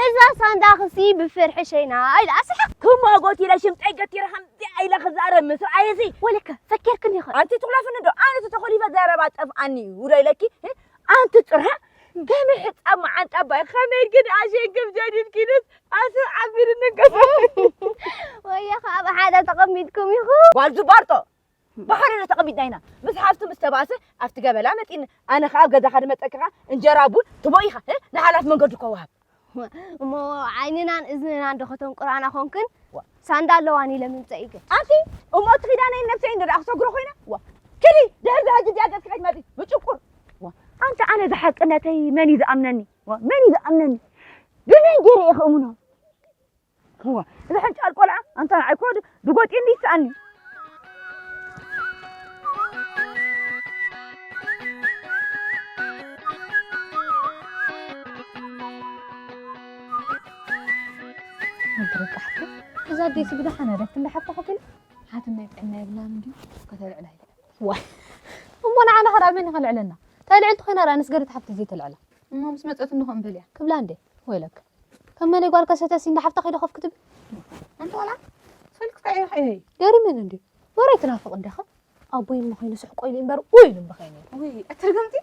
እዛ ሳንዳኽሲ ብፍርሒ ሸይና ኢላ ኣስሓቕ። ክማጎት ኢለ ሽምጠይ ገቲረ ከምዚኣ ኢለ ክዛረብ ምስ ረኣየሲ። ወለከ ፈኪርክን ኢኺ። ኣንቲ ትኹለፍኒ ዶ? ኣነ ተተኾሊፈ ዘረባ ጠፍኣኒ እዩ ዶ ኢለኪ? እ? ኣንቲ ጽርሃ ከመይ ሕጻብ መዓንጣ ባይ፣ ከመይ ግን ኣሸንክም ጀዲድ ኪዱስ ኣስር ዓቢሩ ንገስ። ወየ ከኣ ብሓደ ተቐሚጥኩም ኢኹ። ጓል ዝባርጦ። ብሓደ ዶ ተቐሚጥና ኢና? ምስ ሓፍቱ ምስ ተባእሰ ኣብቲ ገበላ መጺኒ። ኣነ ኸኣ ኣብ ገዛኻ ድመጸኪ ኸኣ እንጀራ ቡን ትቦ ኢኻ፣ እ? ንሓላፍ መንገዱ እኮ ወሃብ። እሞ ዓይንናን እዝንናን ዶ ከተንቁራና ኾንክን? ዋ። ሳንዳ ኣለዋኒ ለምንጸ ኢገ። ኣንቲ እሞ እቲ ኺዳነይን ነብሰይን ዶ ደኣ ክሰግሮ ኮይና? ዋ። ኪዲ ድሕሪ ዝሕጂ እዚኣ ገጽኪ ከይትመጺ ምጭቁር። ዋ። ኣንቲ ኣነ ዝሓቅነተይ መን እዩ ዝኣምነኒ? ዋ። መን እዩ ዝኣምነኒ? ብመን ገይረ እየ ክእምኖ? እዋ፣ እዚ ሕንጫል ቆልዓ፣ ኣንታ ንዓይ እኮ ድ-፣ ድጎጤ እንዲ ይስኣኒ። ኣንተ ረቃሕቲ፣ እዛ ኣደይሲ ብደሓን ኣደት እንዳ ሓብታ ኮፊላ? ሓትነይ ጥዕና የብላን እንድዩ፣ ከተልዕላ ኢለ። ዋይ፣ እሞ ንዓና ኸ ደኣ መን እዩ ከልዕለና? ተልዕልቲ ኮይና ደኣ ንስገደት ሓፍቲ ዘይተልዕላ። እሞ ምስ መጸት እንኾ እምበል እያ። ክብላ እንዴ? ወይለክ። ከም መን ጓል ከሰተሲ እንዳ ሓፍታ ከይደ ኮፍ ክትብል? ኣንቲ ቆልዓ፣ ሰልክታ ኢኻ ኢኸይ። ገሪመን እንዴ? ወራይ ትናፍቕ እንዲኻ? ኣቦይ እሞ ኸይኑ ስሕቆ ኢሉ እምበር፣ ውይ ኢሉ እምበኸይ ነይሩ። ውይ፣ ኣትርግምቲ።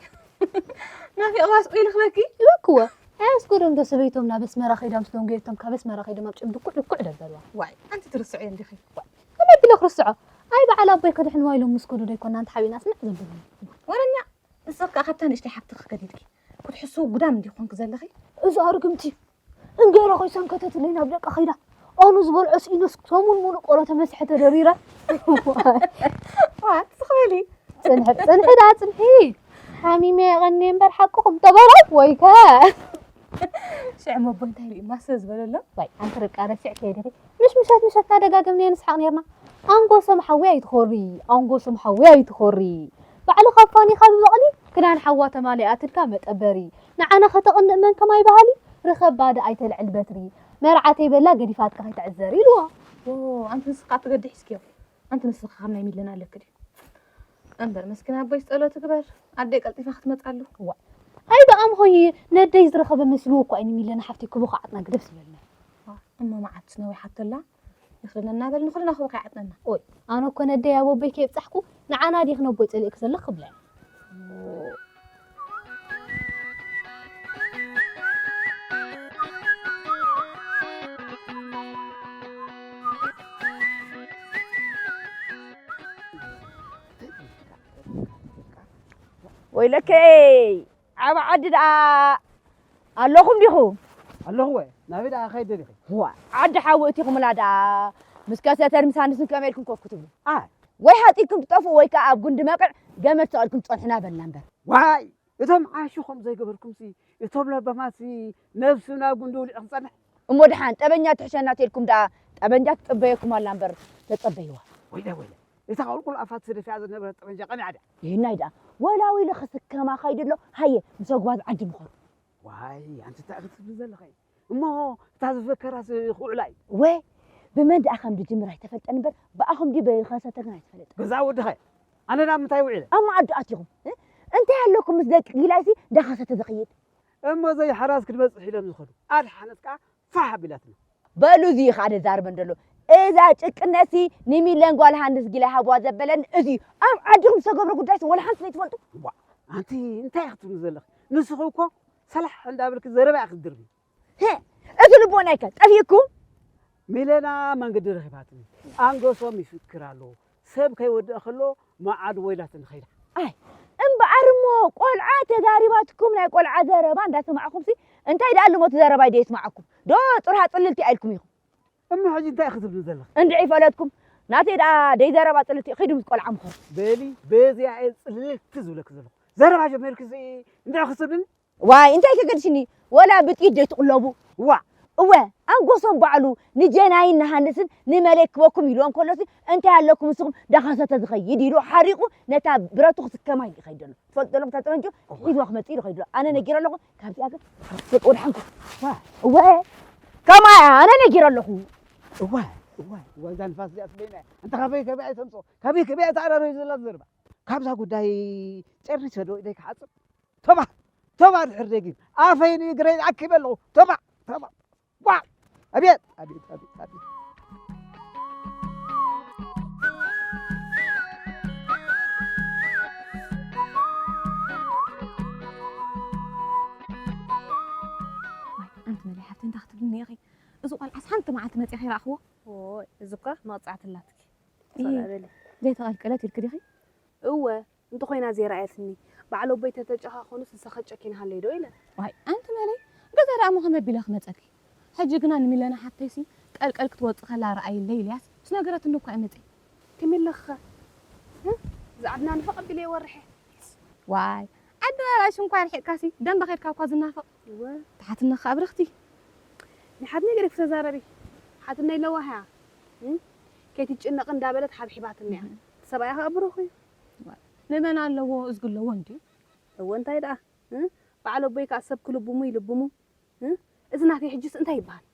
ናፊቕዋ ስቕ ኢሉ ክበኪ? ይበክዎ። ኣይ ኣስጎዶም ዶ ሰበይቶም ናብ ኣስመራ ከይዳ ምስ ደንጎየቶም ካብ ኣስመራ ከይዶም ኣብ ጭም ድኩዕ ድኩዕ ደበልዋ። ዋይ፣ ኣንቲ ትርስዕዮ እንዲኺ። ዋይ፣ ከመይ ቢለ ክርስዖ? ኣይ በዓል ኣቦይ ከድሕንዋ ኢሎም ምስ ከዱ ዶ ኣይኮና ኣንቲ ሓቢእና ስምዕ ዘበሉኒ። ወረኛ፣ ንስኺ ከኣ ካብታ ንእሽተይ ሓፍትኺ ከዲድኪ ክትሕስዊ ጉዳም እንዲኺ ኮንኪ ዘለኺ። እዚ ኣርግምቲ እንጌራ ኮይሳን ከተትለይ ናብ ደቃ ከይዳ ኣኑ ዝበልዖ ስኢኖስ ሰሙን ሙሉእ ቆሎ ተመሲሐ ተደሪራ። ዋት ዝኽበሊ ፅንሒ ፅንሒ ዳ ፅንሒ ሓሚመ የቐኒ እምበር ሓቅኹም ተበሎ ወይከ ሽዕ መቦ እንታይ ርኢ ማሰ ዝበለሎ ወይ ኣንቲ ርብቃ ረሲዕ ከይድኺ ምሽ ምሸት ምሸት እናደጋገምና ንስሓቕ ነርና። ኣንጎሶም ሓዊ ኣይትኾሪ ኣንጎሶም ሓዊ ኣይትኾሪ ባዕልኻ ፋኒ ካብ ዝበቕሊ ክዳን ሓዋ ተማሊኣትልካ መጠበሪ ንዓና ከተቕንእ መን ከማይ ባህሊ ርኸብ ባደ ኣይተልዕል በትሪ መርዓተይ በላ ገዲፋትካ ከይትዕዘሪ ኢልዋ። ኣንቲ ንስኻ ትገድሕ እስኪዮ ኣንቲ ንስኻ ካብ ናይ ሚለን ኣለክ ድዩ እምበር መስኪን ኣቦይ ጸሎት ግበር ኣደይ ቀልጢፋ ክትመጻሉ ኣይ ብኣም ሆይ ነደይ ዝረኸበ መስልዎ እኮ ኣይኒ ሚለን ሓፍቲ ክቡ ከዓጥና ግደፍ ዝበልና። እሞ መዓት ነዊሓቶላ ይኽደነና በል ንኹልና ክቡ ከይዓጥነና ኦይ ኣነ እኮ ነደይ ኣብ ኣቦይ ከየብጻሕኩ ንዓና ዲኽ ነቦይ ጸሊእክ ዘለኽ ክብላ ወይለከይ ዓብ ዓዲ ደኣ ኣለኹም ዲኹ? ኣለኹ ወ ናበይ ደኣ ኸይድ ደሊኺ? ዋ ዓዲ ሓዊ እቲኹምላ ደኣ ምስ ከሰተር ምስ ሃንድስን ከመይ ኢልኩም ኮፍ ክትብሉ? ኣ ወይ ሃጢልኩም ትጠፍኡ ወይ ከኣ ኣብ ጉንዲ መቕዕ ገመድ ሰቒልኩም ትጸንሑና በልና እምበር። ዋይ እቶም ዓሹ ከም ዘይገበርኩምሲ እቶም ለባማትሲ ነብሱ ናብ ጉንዲ ውሊዑ ክጸንሕ እሞ ደሓን ጠበንጃ ትሕሸና ተልኩም ደኣ ጠበንጃ ትጽበየኩም ኣላ እምበር ተጸበይዋ። ወይለ ወይለ እታ ቁልቁል ኣፋ ትስደፍያ ዝነበረት ጠበንጃ ቀኒዓ ድያ? ይህናይ ደኣ ወላ ወይለ ክስከማ ኸይዱ ኣሎ። ሃየ ምስ ኣጉባዝ ዓዲ ምኸዱ። ዋይ ኣንቲ እንታይ ክትብሊ ዘለኺ? እሞ እታ ዝፈከራስ ክውዕላ እዩ። ወ ብመን ደኣ ከም ድጅምር ኣይተፈልጠን እምበር ብኣኹም ድዩ ብኸሰተ ግን ኣይትፈለጥን። ገዛ ወድኸ ኣነ ናብ ምንታይ ውዒለ? ኣብ መኣዲ ኣቲኹም እ? እንታይ ኣለኩም ምስ ደቂ ጊላይሲ ዳኸሰተ ዝኸይድ? እሞ ዘይሓራስ ክትበጽሕ ኢሎም ዝኸዱ ኣድሓነት ከኣ ፋሕ ኣቢላትና። በሉ እዚ እዩ ከዓ ደዛርበን ዘሎ እዛ ጭቅነሲ ንሚለን ጓል ሃንድስ ጊላ ሃብዋ ዘበለን እዚ እዩ። ኣብ ዓድኹም ዝተገብረ ጉዳይሲ ወላ ሓንቲ ዘይትፈልጡ? ዋ ኣንቲ እንታይ ክትብሉ ዘለኺ? ንስኺ እኮ ሰላሕ እንዳበልኪ ዘረባ ኢኺ ትድርቢ። ሄ እዚ ልቦናይከ ጠፊእኩም? ሚለና መንገዲ ረኺባትኒ። ኣንገሶም ይፍክር ኣሎ። ሰብ ከይወድእ ከሎ መዓድ ወይላትኒ ከይዳ። ኣይ እምበኣር እሞ ቆልዓ ተዛሪባትኩም ናይ ቆልዓ ዘረባ እንዳሰማዕኹምሲ እንታይ ደኣ ልሞት ዘረባይ ደየስማዓኩም ዶ ጥርሃ ጽልልቲ ኣኢልኩም ኢኹም። እሞ ሕጂ እንታይ ክትብሉ ዘለኺ? እንድዒ ፈለጥኩም ናተይ ደኣ ደይዘረባ ጽልልቲ ኺዱ ምስ ቆልዓ ምኾር። በሊ በዚኣ እየ ጽልልቲ ዝብለኪ ዘለኹ። ዘረባ ጀመርኪ እንድዒ ክትብልኒ ዋይ እንታይ ከገድሽኒ ወላ ብጥይት ደይትቕለቡ። ዋእ እወ ኣንጎሶም ባዕሉ ንጀናይን ንሃንስን ንመለይ ክበኩም ኢልዎም ከሎሲ እንታይ ኣለኩም ንስኹም ዳኸሰተ ዝኸይድ ኢሉ ሓሪቑ ነታ ብረቱ ክስከማ ኢሉ ይኸይድ ኣሎ። ትፈልጡ ዘለኹም እታ ጠመንጆ ሒዝዋ ክመጽእ ኢሉ ኸይድ ኣሎ። ኣነ ነጊረ ኣለኹ ካብዚኣ ግን ደቂ ወድሓንኩ። እወ ከማያ ኣነ ነጊረ ኣለኹ። እወ እወ እወ እዛ ንፋስ እዚኣ ስበይና እንተ ካበይ ከበያ ተምፅኦ ካበይ ከበያ ተኣራረዩ ዘላ ዘርባ ካብዛ ጉዳይ ጨሪሰ ዶ ኢደይ ክሓፅብ ተባ ተባ ድሕር ደጊም ኣፈይን እግረይን ኣኪበ ኣለኹ። ተባ ተባ ዋ ኣቤት ኣቤት ኣቤት ኣቤት ኣንቲ መለይ ሓፍቲ እንታይ ክትብልኒ ኢኺ? እዚ ቆልዓስ ሓንቲ መዓልቲ መፂኣ ከይረኣኽዎ? ኦይ እዚ እኳ መቕፃዕቲ ኣላትኪ። እይ፣ ሰላም በሊ። ዘይተቐልቀለት ኢልኪ ዲኺ? እወ እንተኾይና ዘይረኣየትኒ በዓል ኣቦይ ተተጨኻኸኑስ ንሰኸ ጨኪንሃለይ ዶ ኢለ። ዋይ ኣንቲ መለይ ገዛ ደኣ እሞ ከመይ ኣቢለ ክመፀኪ? ሕጂ ግና ንሚለና ሓፍተይሲ ቀልቀል ክትወፂ ከላ ረኣይለይ ኢለያስ ምስ ነገረትኒ እኳ እየ መፅየ። ከመይ ኣለኺ ኸ? እዛ ዓድና ንፈቕ ኣቢለየ ወርሐ። ዋይ ዓድና ርኣይ ሽንኳ ርሒቕካሲ ደንበ ኸድካ እኳ ዝናፈቕ። እወ። ተሓትኒ ኸኣ ብርኽቲ። ንሓትነይ ገለ ክተዛረቢ ሓትነይ ለዋህ እያ። እም? ከይትጭነቒ እንዳበለት ሓብሒባትኒ እያ። እቲ ሰብኣያ ኸኣ ብሩኽ እዩ። ንመን ኣለዎ እዝጊ ኣለዎ እንድዩ። እወ እንታይ ደኣ እ? በዓል ኣቦይ ከኣ ሰብ ክልብሙ ይልብሙ እ? እዚ ናተይ ሕጅስ እንታይ ይበሃል?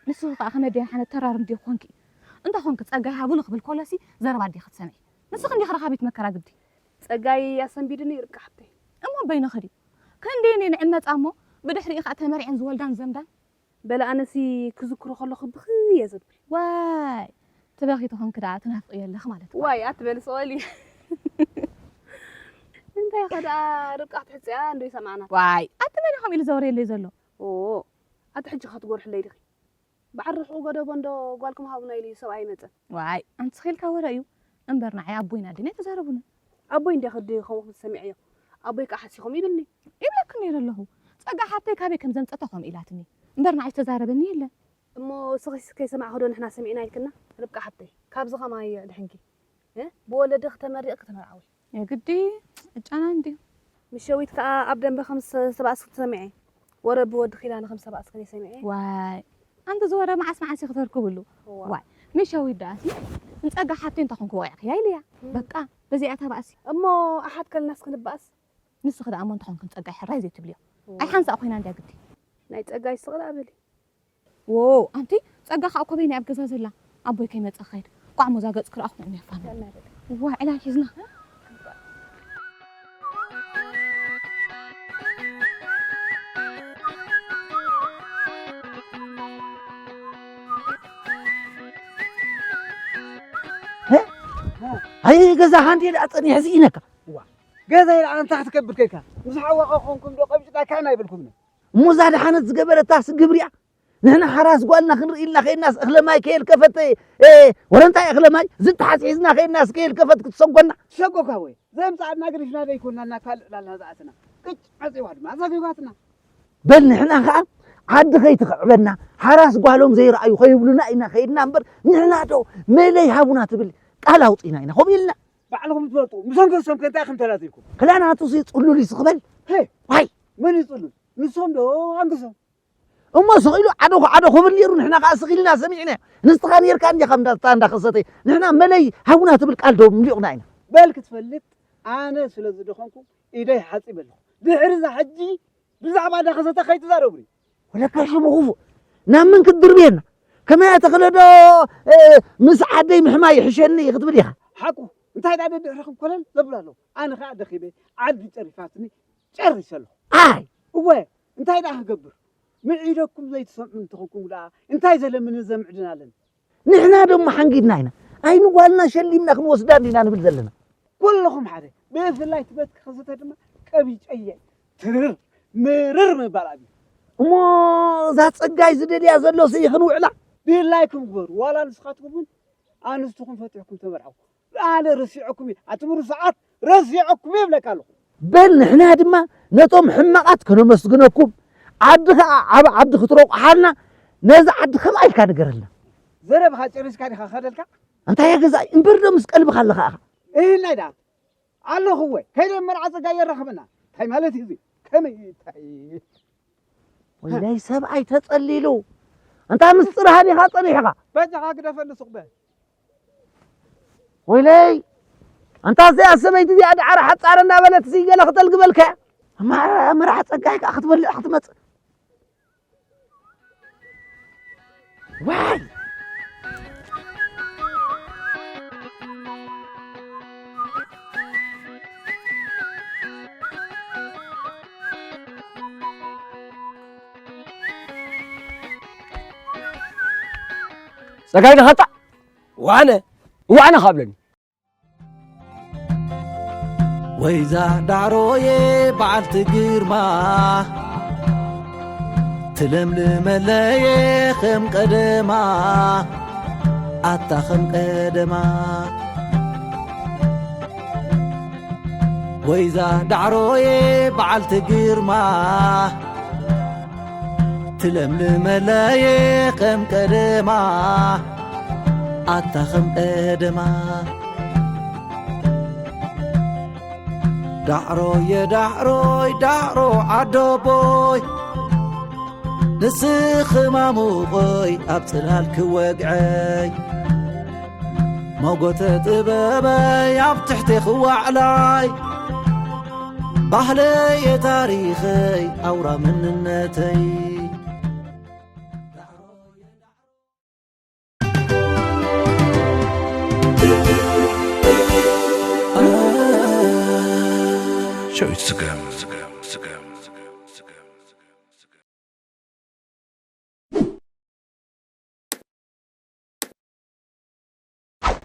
ንስኺ ከኣ ከመይ ደይሓነ ተራር እንድዩ ኾንኪ። እንተ ኾንኪ ጸጋይ ሃቡኒ ክብል ኮለሲ ዘረባ እንዲኺ ትሰምዒ። ንስኺ እንዲኺ ረኻቢት መከራ ግዲ። ጸጋይ ኣሰንቢዱኒ ርብቃ ሓብተይ። እሞ በይንኺ ድዩ? ክንደየን እየን ንዕመጻ እሞ ብድሕሪኡ ከኣ ተመሪዐን ዝወልዳን ዝዘምዳን። በለ ኣነሲ ክዝክሮ ከለኹ ብኽይ እየ ዘብል። ዋይ ትበኺ ተኾንኪ ደኣ ትናፍቕዮ ኣለኺ ማለት እዩ። ዋይ ኣትበሊ ስቐሊ። እንታይ ኸ ደኣ ርብቃ ክትሕጽያ እንዶ ይሰማዕና። ዋይ ኣቲ መን እዩ ከምኡ ኢሉ ዘውርየለይ ዘሎ? ኦ ኣቲ ሕጂ ኸ ትጎርሕለይ ዲኺ? በዓል ርሑቕ ጎደቦ እንዶ ጓልኩም ሃቡና ኢሉ እዩ ሰብኣይ ይመጸ። ዋይ ኣንስኺ ኢልካ ወረ እዩ እምበር ንዓይ ኣቦይን ኣደይን ኣይተዛረቡንን። ኣቦይ እንድያ ኸዲ ከምኡ ክብል ሰሚዐዮ። ኣቦይ ከኣ ሓሲኹም ይብልኒ። ይብለኪ ነይረ ኣለኹ። ጸጋ ሓብተይ ካበይ ከም ዘምጸታ ከምኡ ኢላትኒ። እምበር ንዓይ ዝተዛረበኒ የለን። እሞ ስኺስ ከይሰማዕኹ ዶ ንሕና ሰሚዕና ኢልክና? ርብቃ ሓብተይ፣ ካብዚ ከማይ ድሕንኪ። እ? ብወለድኺ ተመሪቕኪ ተመርዓዊ። የግዲ ዕጫና እንድዩ። ምስ ሸዊት ከኣ ኣብ ደንበ ከም ዝተባእስኪ ሰሚዐ። ወረ ብወዲ ኪዳነ ከም ዝተባእስኪ ሰሚዐ። ዋይ፣ ኣንቲ ዝወረ መዓስ መዓስ ኢኺ ተርክብሉ? እዋ። ዋይ፣ ምስ ሸዊት ደኣሲ ንጸጋ ሓብተይ እንተ ኾንኩ ወቂዕክያ ኢለያ። እም። በቃ፣ በዚኣ ተባእሲ። እሞ ኣሓት ከልናስ ክንባእስ? ንስኺ ደኣ እሞ እንተ ኾንኪ ንጸጋይ ሕራይ ዘይትብልዮ። እዋ። ኣይ ሓንሳእ ኮይና እንድያ ግዲ። ናይ ጸጋይ ስቕ ደኣ በሊ። ዎ፣ ኣንቲ ጸጋ ከኣ እኮ በይና ኣብ ገዛ ዘላ። ኣቦይ ከይመጸ ክኸይድ። ቋዕ ሞዛ ገጽ ክረኣኹ ምእም ያፋነ። ዋ፣ ዕላል ሒዝና። ኣይ፣ ገዛኻ እንድየ ደኣ ጸኒሐ ስኢነካ። ዋ፣ ገዛ ኢለ ኣንታ ክትከብር ከይካ። ምስ ሓዋኻ ኮንኩም ዶ ቀቢጽናካ ኢና ኣይበልኩምን። እሞ እዛ ደሓነት ዝገበረታስ ግብሪያ? ንሕና ሓራስ ጓልና ክንርኢ ኢልና ከይድናስ እኽለ ማይ ከየልከፈት፣ እ፣ ወረ እንታይ እኽለ ማይ? ዝተሓዝ ሒዝና ከይድናስ ከየልከፈት ክትሰጎና? ትሰጎካ ወይ? ዘምጻእና ግሪፍና ደይኮንና እና ካልእ ዕላልና ዝኣተና። ቅጭ ዓጺዋ ድማ ኣዛጊባትና። በል ንሕና ኸኣ ዓዲ ከይትኽዕበና፣ ሓራስ ጓሎም ዘይረኣዩ ከይብሉና ኢና ከይድና እምበር፣ ንሕና ዶ መለይ ሃቡና ትብል ቃል ኣውጺእና ኢና። ከምኡ ኢልና። ባዕልኹም ትፈልጡ። ምሶም ከሶም ከ እንታይ ኢኹም ተላዚብኩም? ክላናቱሲ ጽሉል እዩ ዝኽበል። ሄ! ዋይ! መን እዩ ጽሉል? ንሶም ዶ ኣንግሶም? እሞ ስቕ ኢሉ ዓደኹ ዓደኹ ክብል ነይሩ፣ ንሕና ከኣ ስቕ ኢልና ሰሚዕናዮ። ንስኻ ነይርካ እንዲኻ እንዳ-፣ እንዳ-፣ እንዳኸሰተ፣ ንሕና መለይ ሃቡና ትብል ቃል ዶ ምሊቑና ኢና? በል ክትፈልጥ፣ ኣነ ስለ ዝደኸምኩ ኢደይ ሓጺበ ኣለኹ። ድሕሪ እዛ ሕጂ ብዛዕባ እንዳኸሰተ ከይትዛረቡኒ። ወለካ ሽሙ ክፉእ፣ ናብ መን ክትድርብየና? ከመይ ኣተኽለ ዶ፣ እ፣ ምስ ዓደይ ምሕማይ ይሕሸኒ ክትብል ኢኻ? ሓቁ፣ እንታይ ደኣ ደድሕርኹም ኮለል ዘብሉ ኣለዉ። ኣነ ኸኣ ደኺመ፣ ዓዲ ጨሪፋትኒ፣ ጨሪሰ ኣለኹ። ኣይ! እወ፣ እንታይ ደኣ ክገብር? ምዒደኩም ዘይትሰምዑ እንተኾንኩም ደኣ፣ እንታይ ዘለምኒ ዘምዕድን ኣለኒ? ንሕና ደሞ ሓንጊድና ኢና። ኣይ ንጓልና ሸሊምና ክንወስዳ እንዲና ንብል ዘለና። ኩልኹም ሓደ፣ ብፍላይ ትበትኪ ክዝተ ድማ ቀቢጨየ ትርር ምርር ምባል ኣብዩ። እሞ እዛ ጸጋይ ዝደልያ ዘሎ ስኢኽን ውዕላ? ድላይኩም ግበሩ፣ ዋላ ንስኻትኩም እውን ኣንስትኹም ፈቲሕኩም ተመርዓው። ኣነ ረሲዐኩም እየ፣ ኣቲ ምሩሳዓት ረሲዐኩም እየ እብለካ ኣለኹ። በል ንሕና ድማ ነቶም ሕማቓት ከነመስግነኩም፣ ዓዲ ኸኣ ዓብ ዓዲ ክትረቑሓልና፣ ነዚ ዓዲ ከምኣ ኢልካ ንገረልና። ዘረብኻ ጨሪስካ ዲኻ ከደልካ? እንታይ እየ ገዛኢ እምበር ዶ ምስ ቀልብኻ ኣለኻ ኢኻ? እህናይ ደኣ ኣለኹ እወ። ከይደ መርዓ ጸጋ የራኽበና። እንታይ ማለት እዩ እዚ? ከመይ እንታይ? ወይለይ ሰብኣይ ተጸሊሉ። ኣንታ ምስጢርኻ ዲኻ ጸኒሕኻ? በጃኻ ግደፈኒ ሱቕ በል። ወይለይ ኣንታ እዚኣ ሰበይቲ እዚኣ ደዓር ሓጻር እንዳበለት ሲ ገለ ክተልግበልካ። መርዓ ጸጋይ ከኣ ክትበልዕ ክትመጽእ። ዋይ! ጸጋይ ድኻጣ ዋነ ዋነ ካብለኒ። ወይዛ ዳዕሮዬ በዓልቲ ግርማ፣ ትለምልመለየ ከም ቀደማ፣ ኣታ ከም ቀደማ። ወይዛ ዳዕሮዬ በዓልቲ ግርማ፣ ትለምልመለየ ከም ቀደማ፣ ኣታ ከም ቀደማ። ዳዕሮየ ዳዕሮይ ዳዕሮ ዓዶቦይ፣ ንስኺ ማሙቐይ ኣብ ጽላል ክወግዐይ፣ ሞጎተ ጥበበይ ኣብ ትሕቲ ክዋዕላይ፣ ባህለየ ታሪኸይ ኣውራ መንነተይ። ሸዊት ስገም።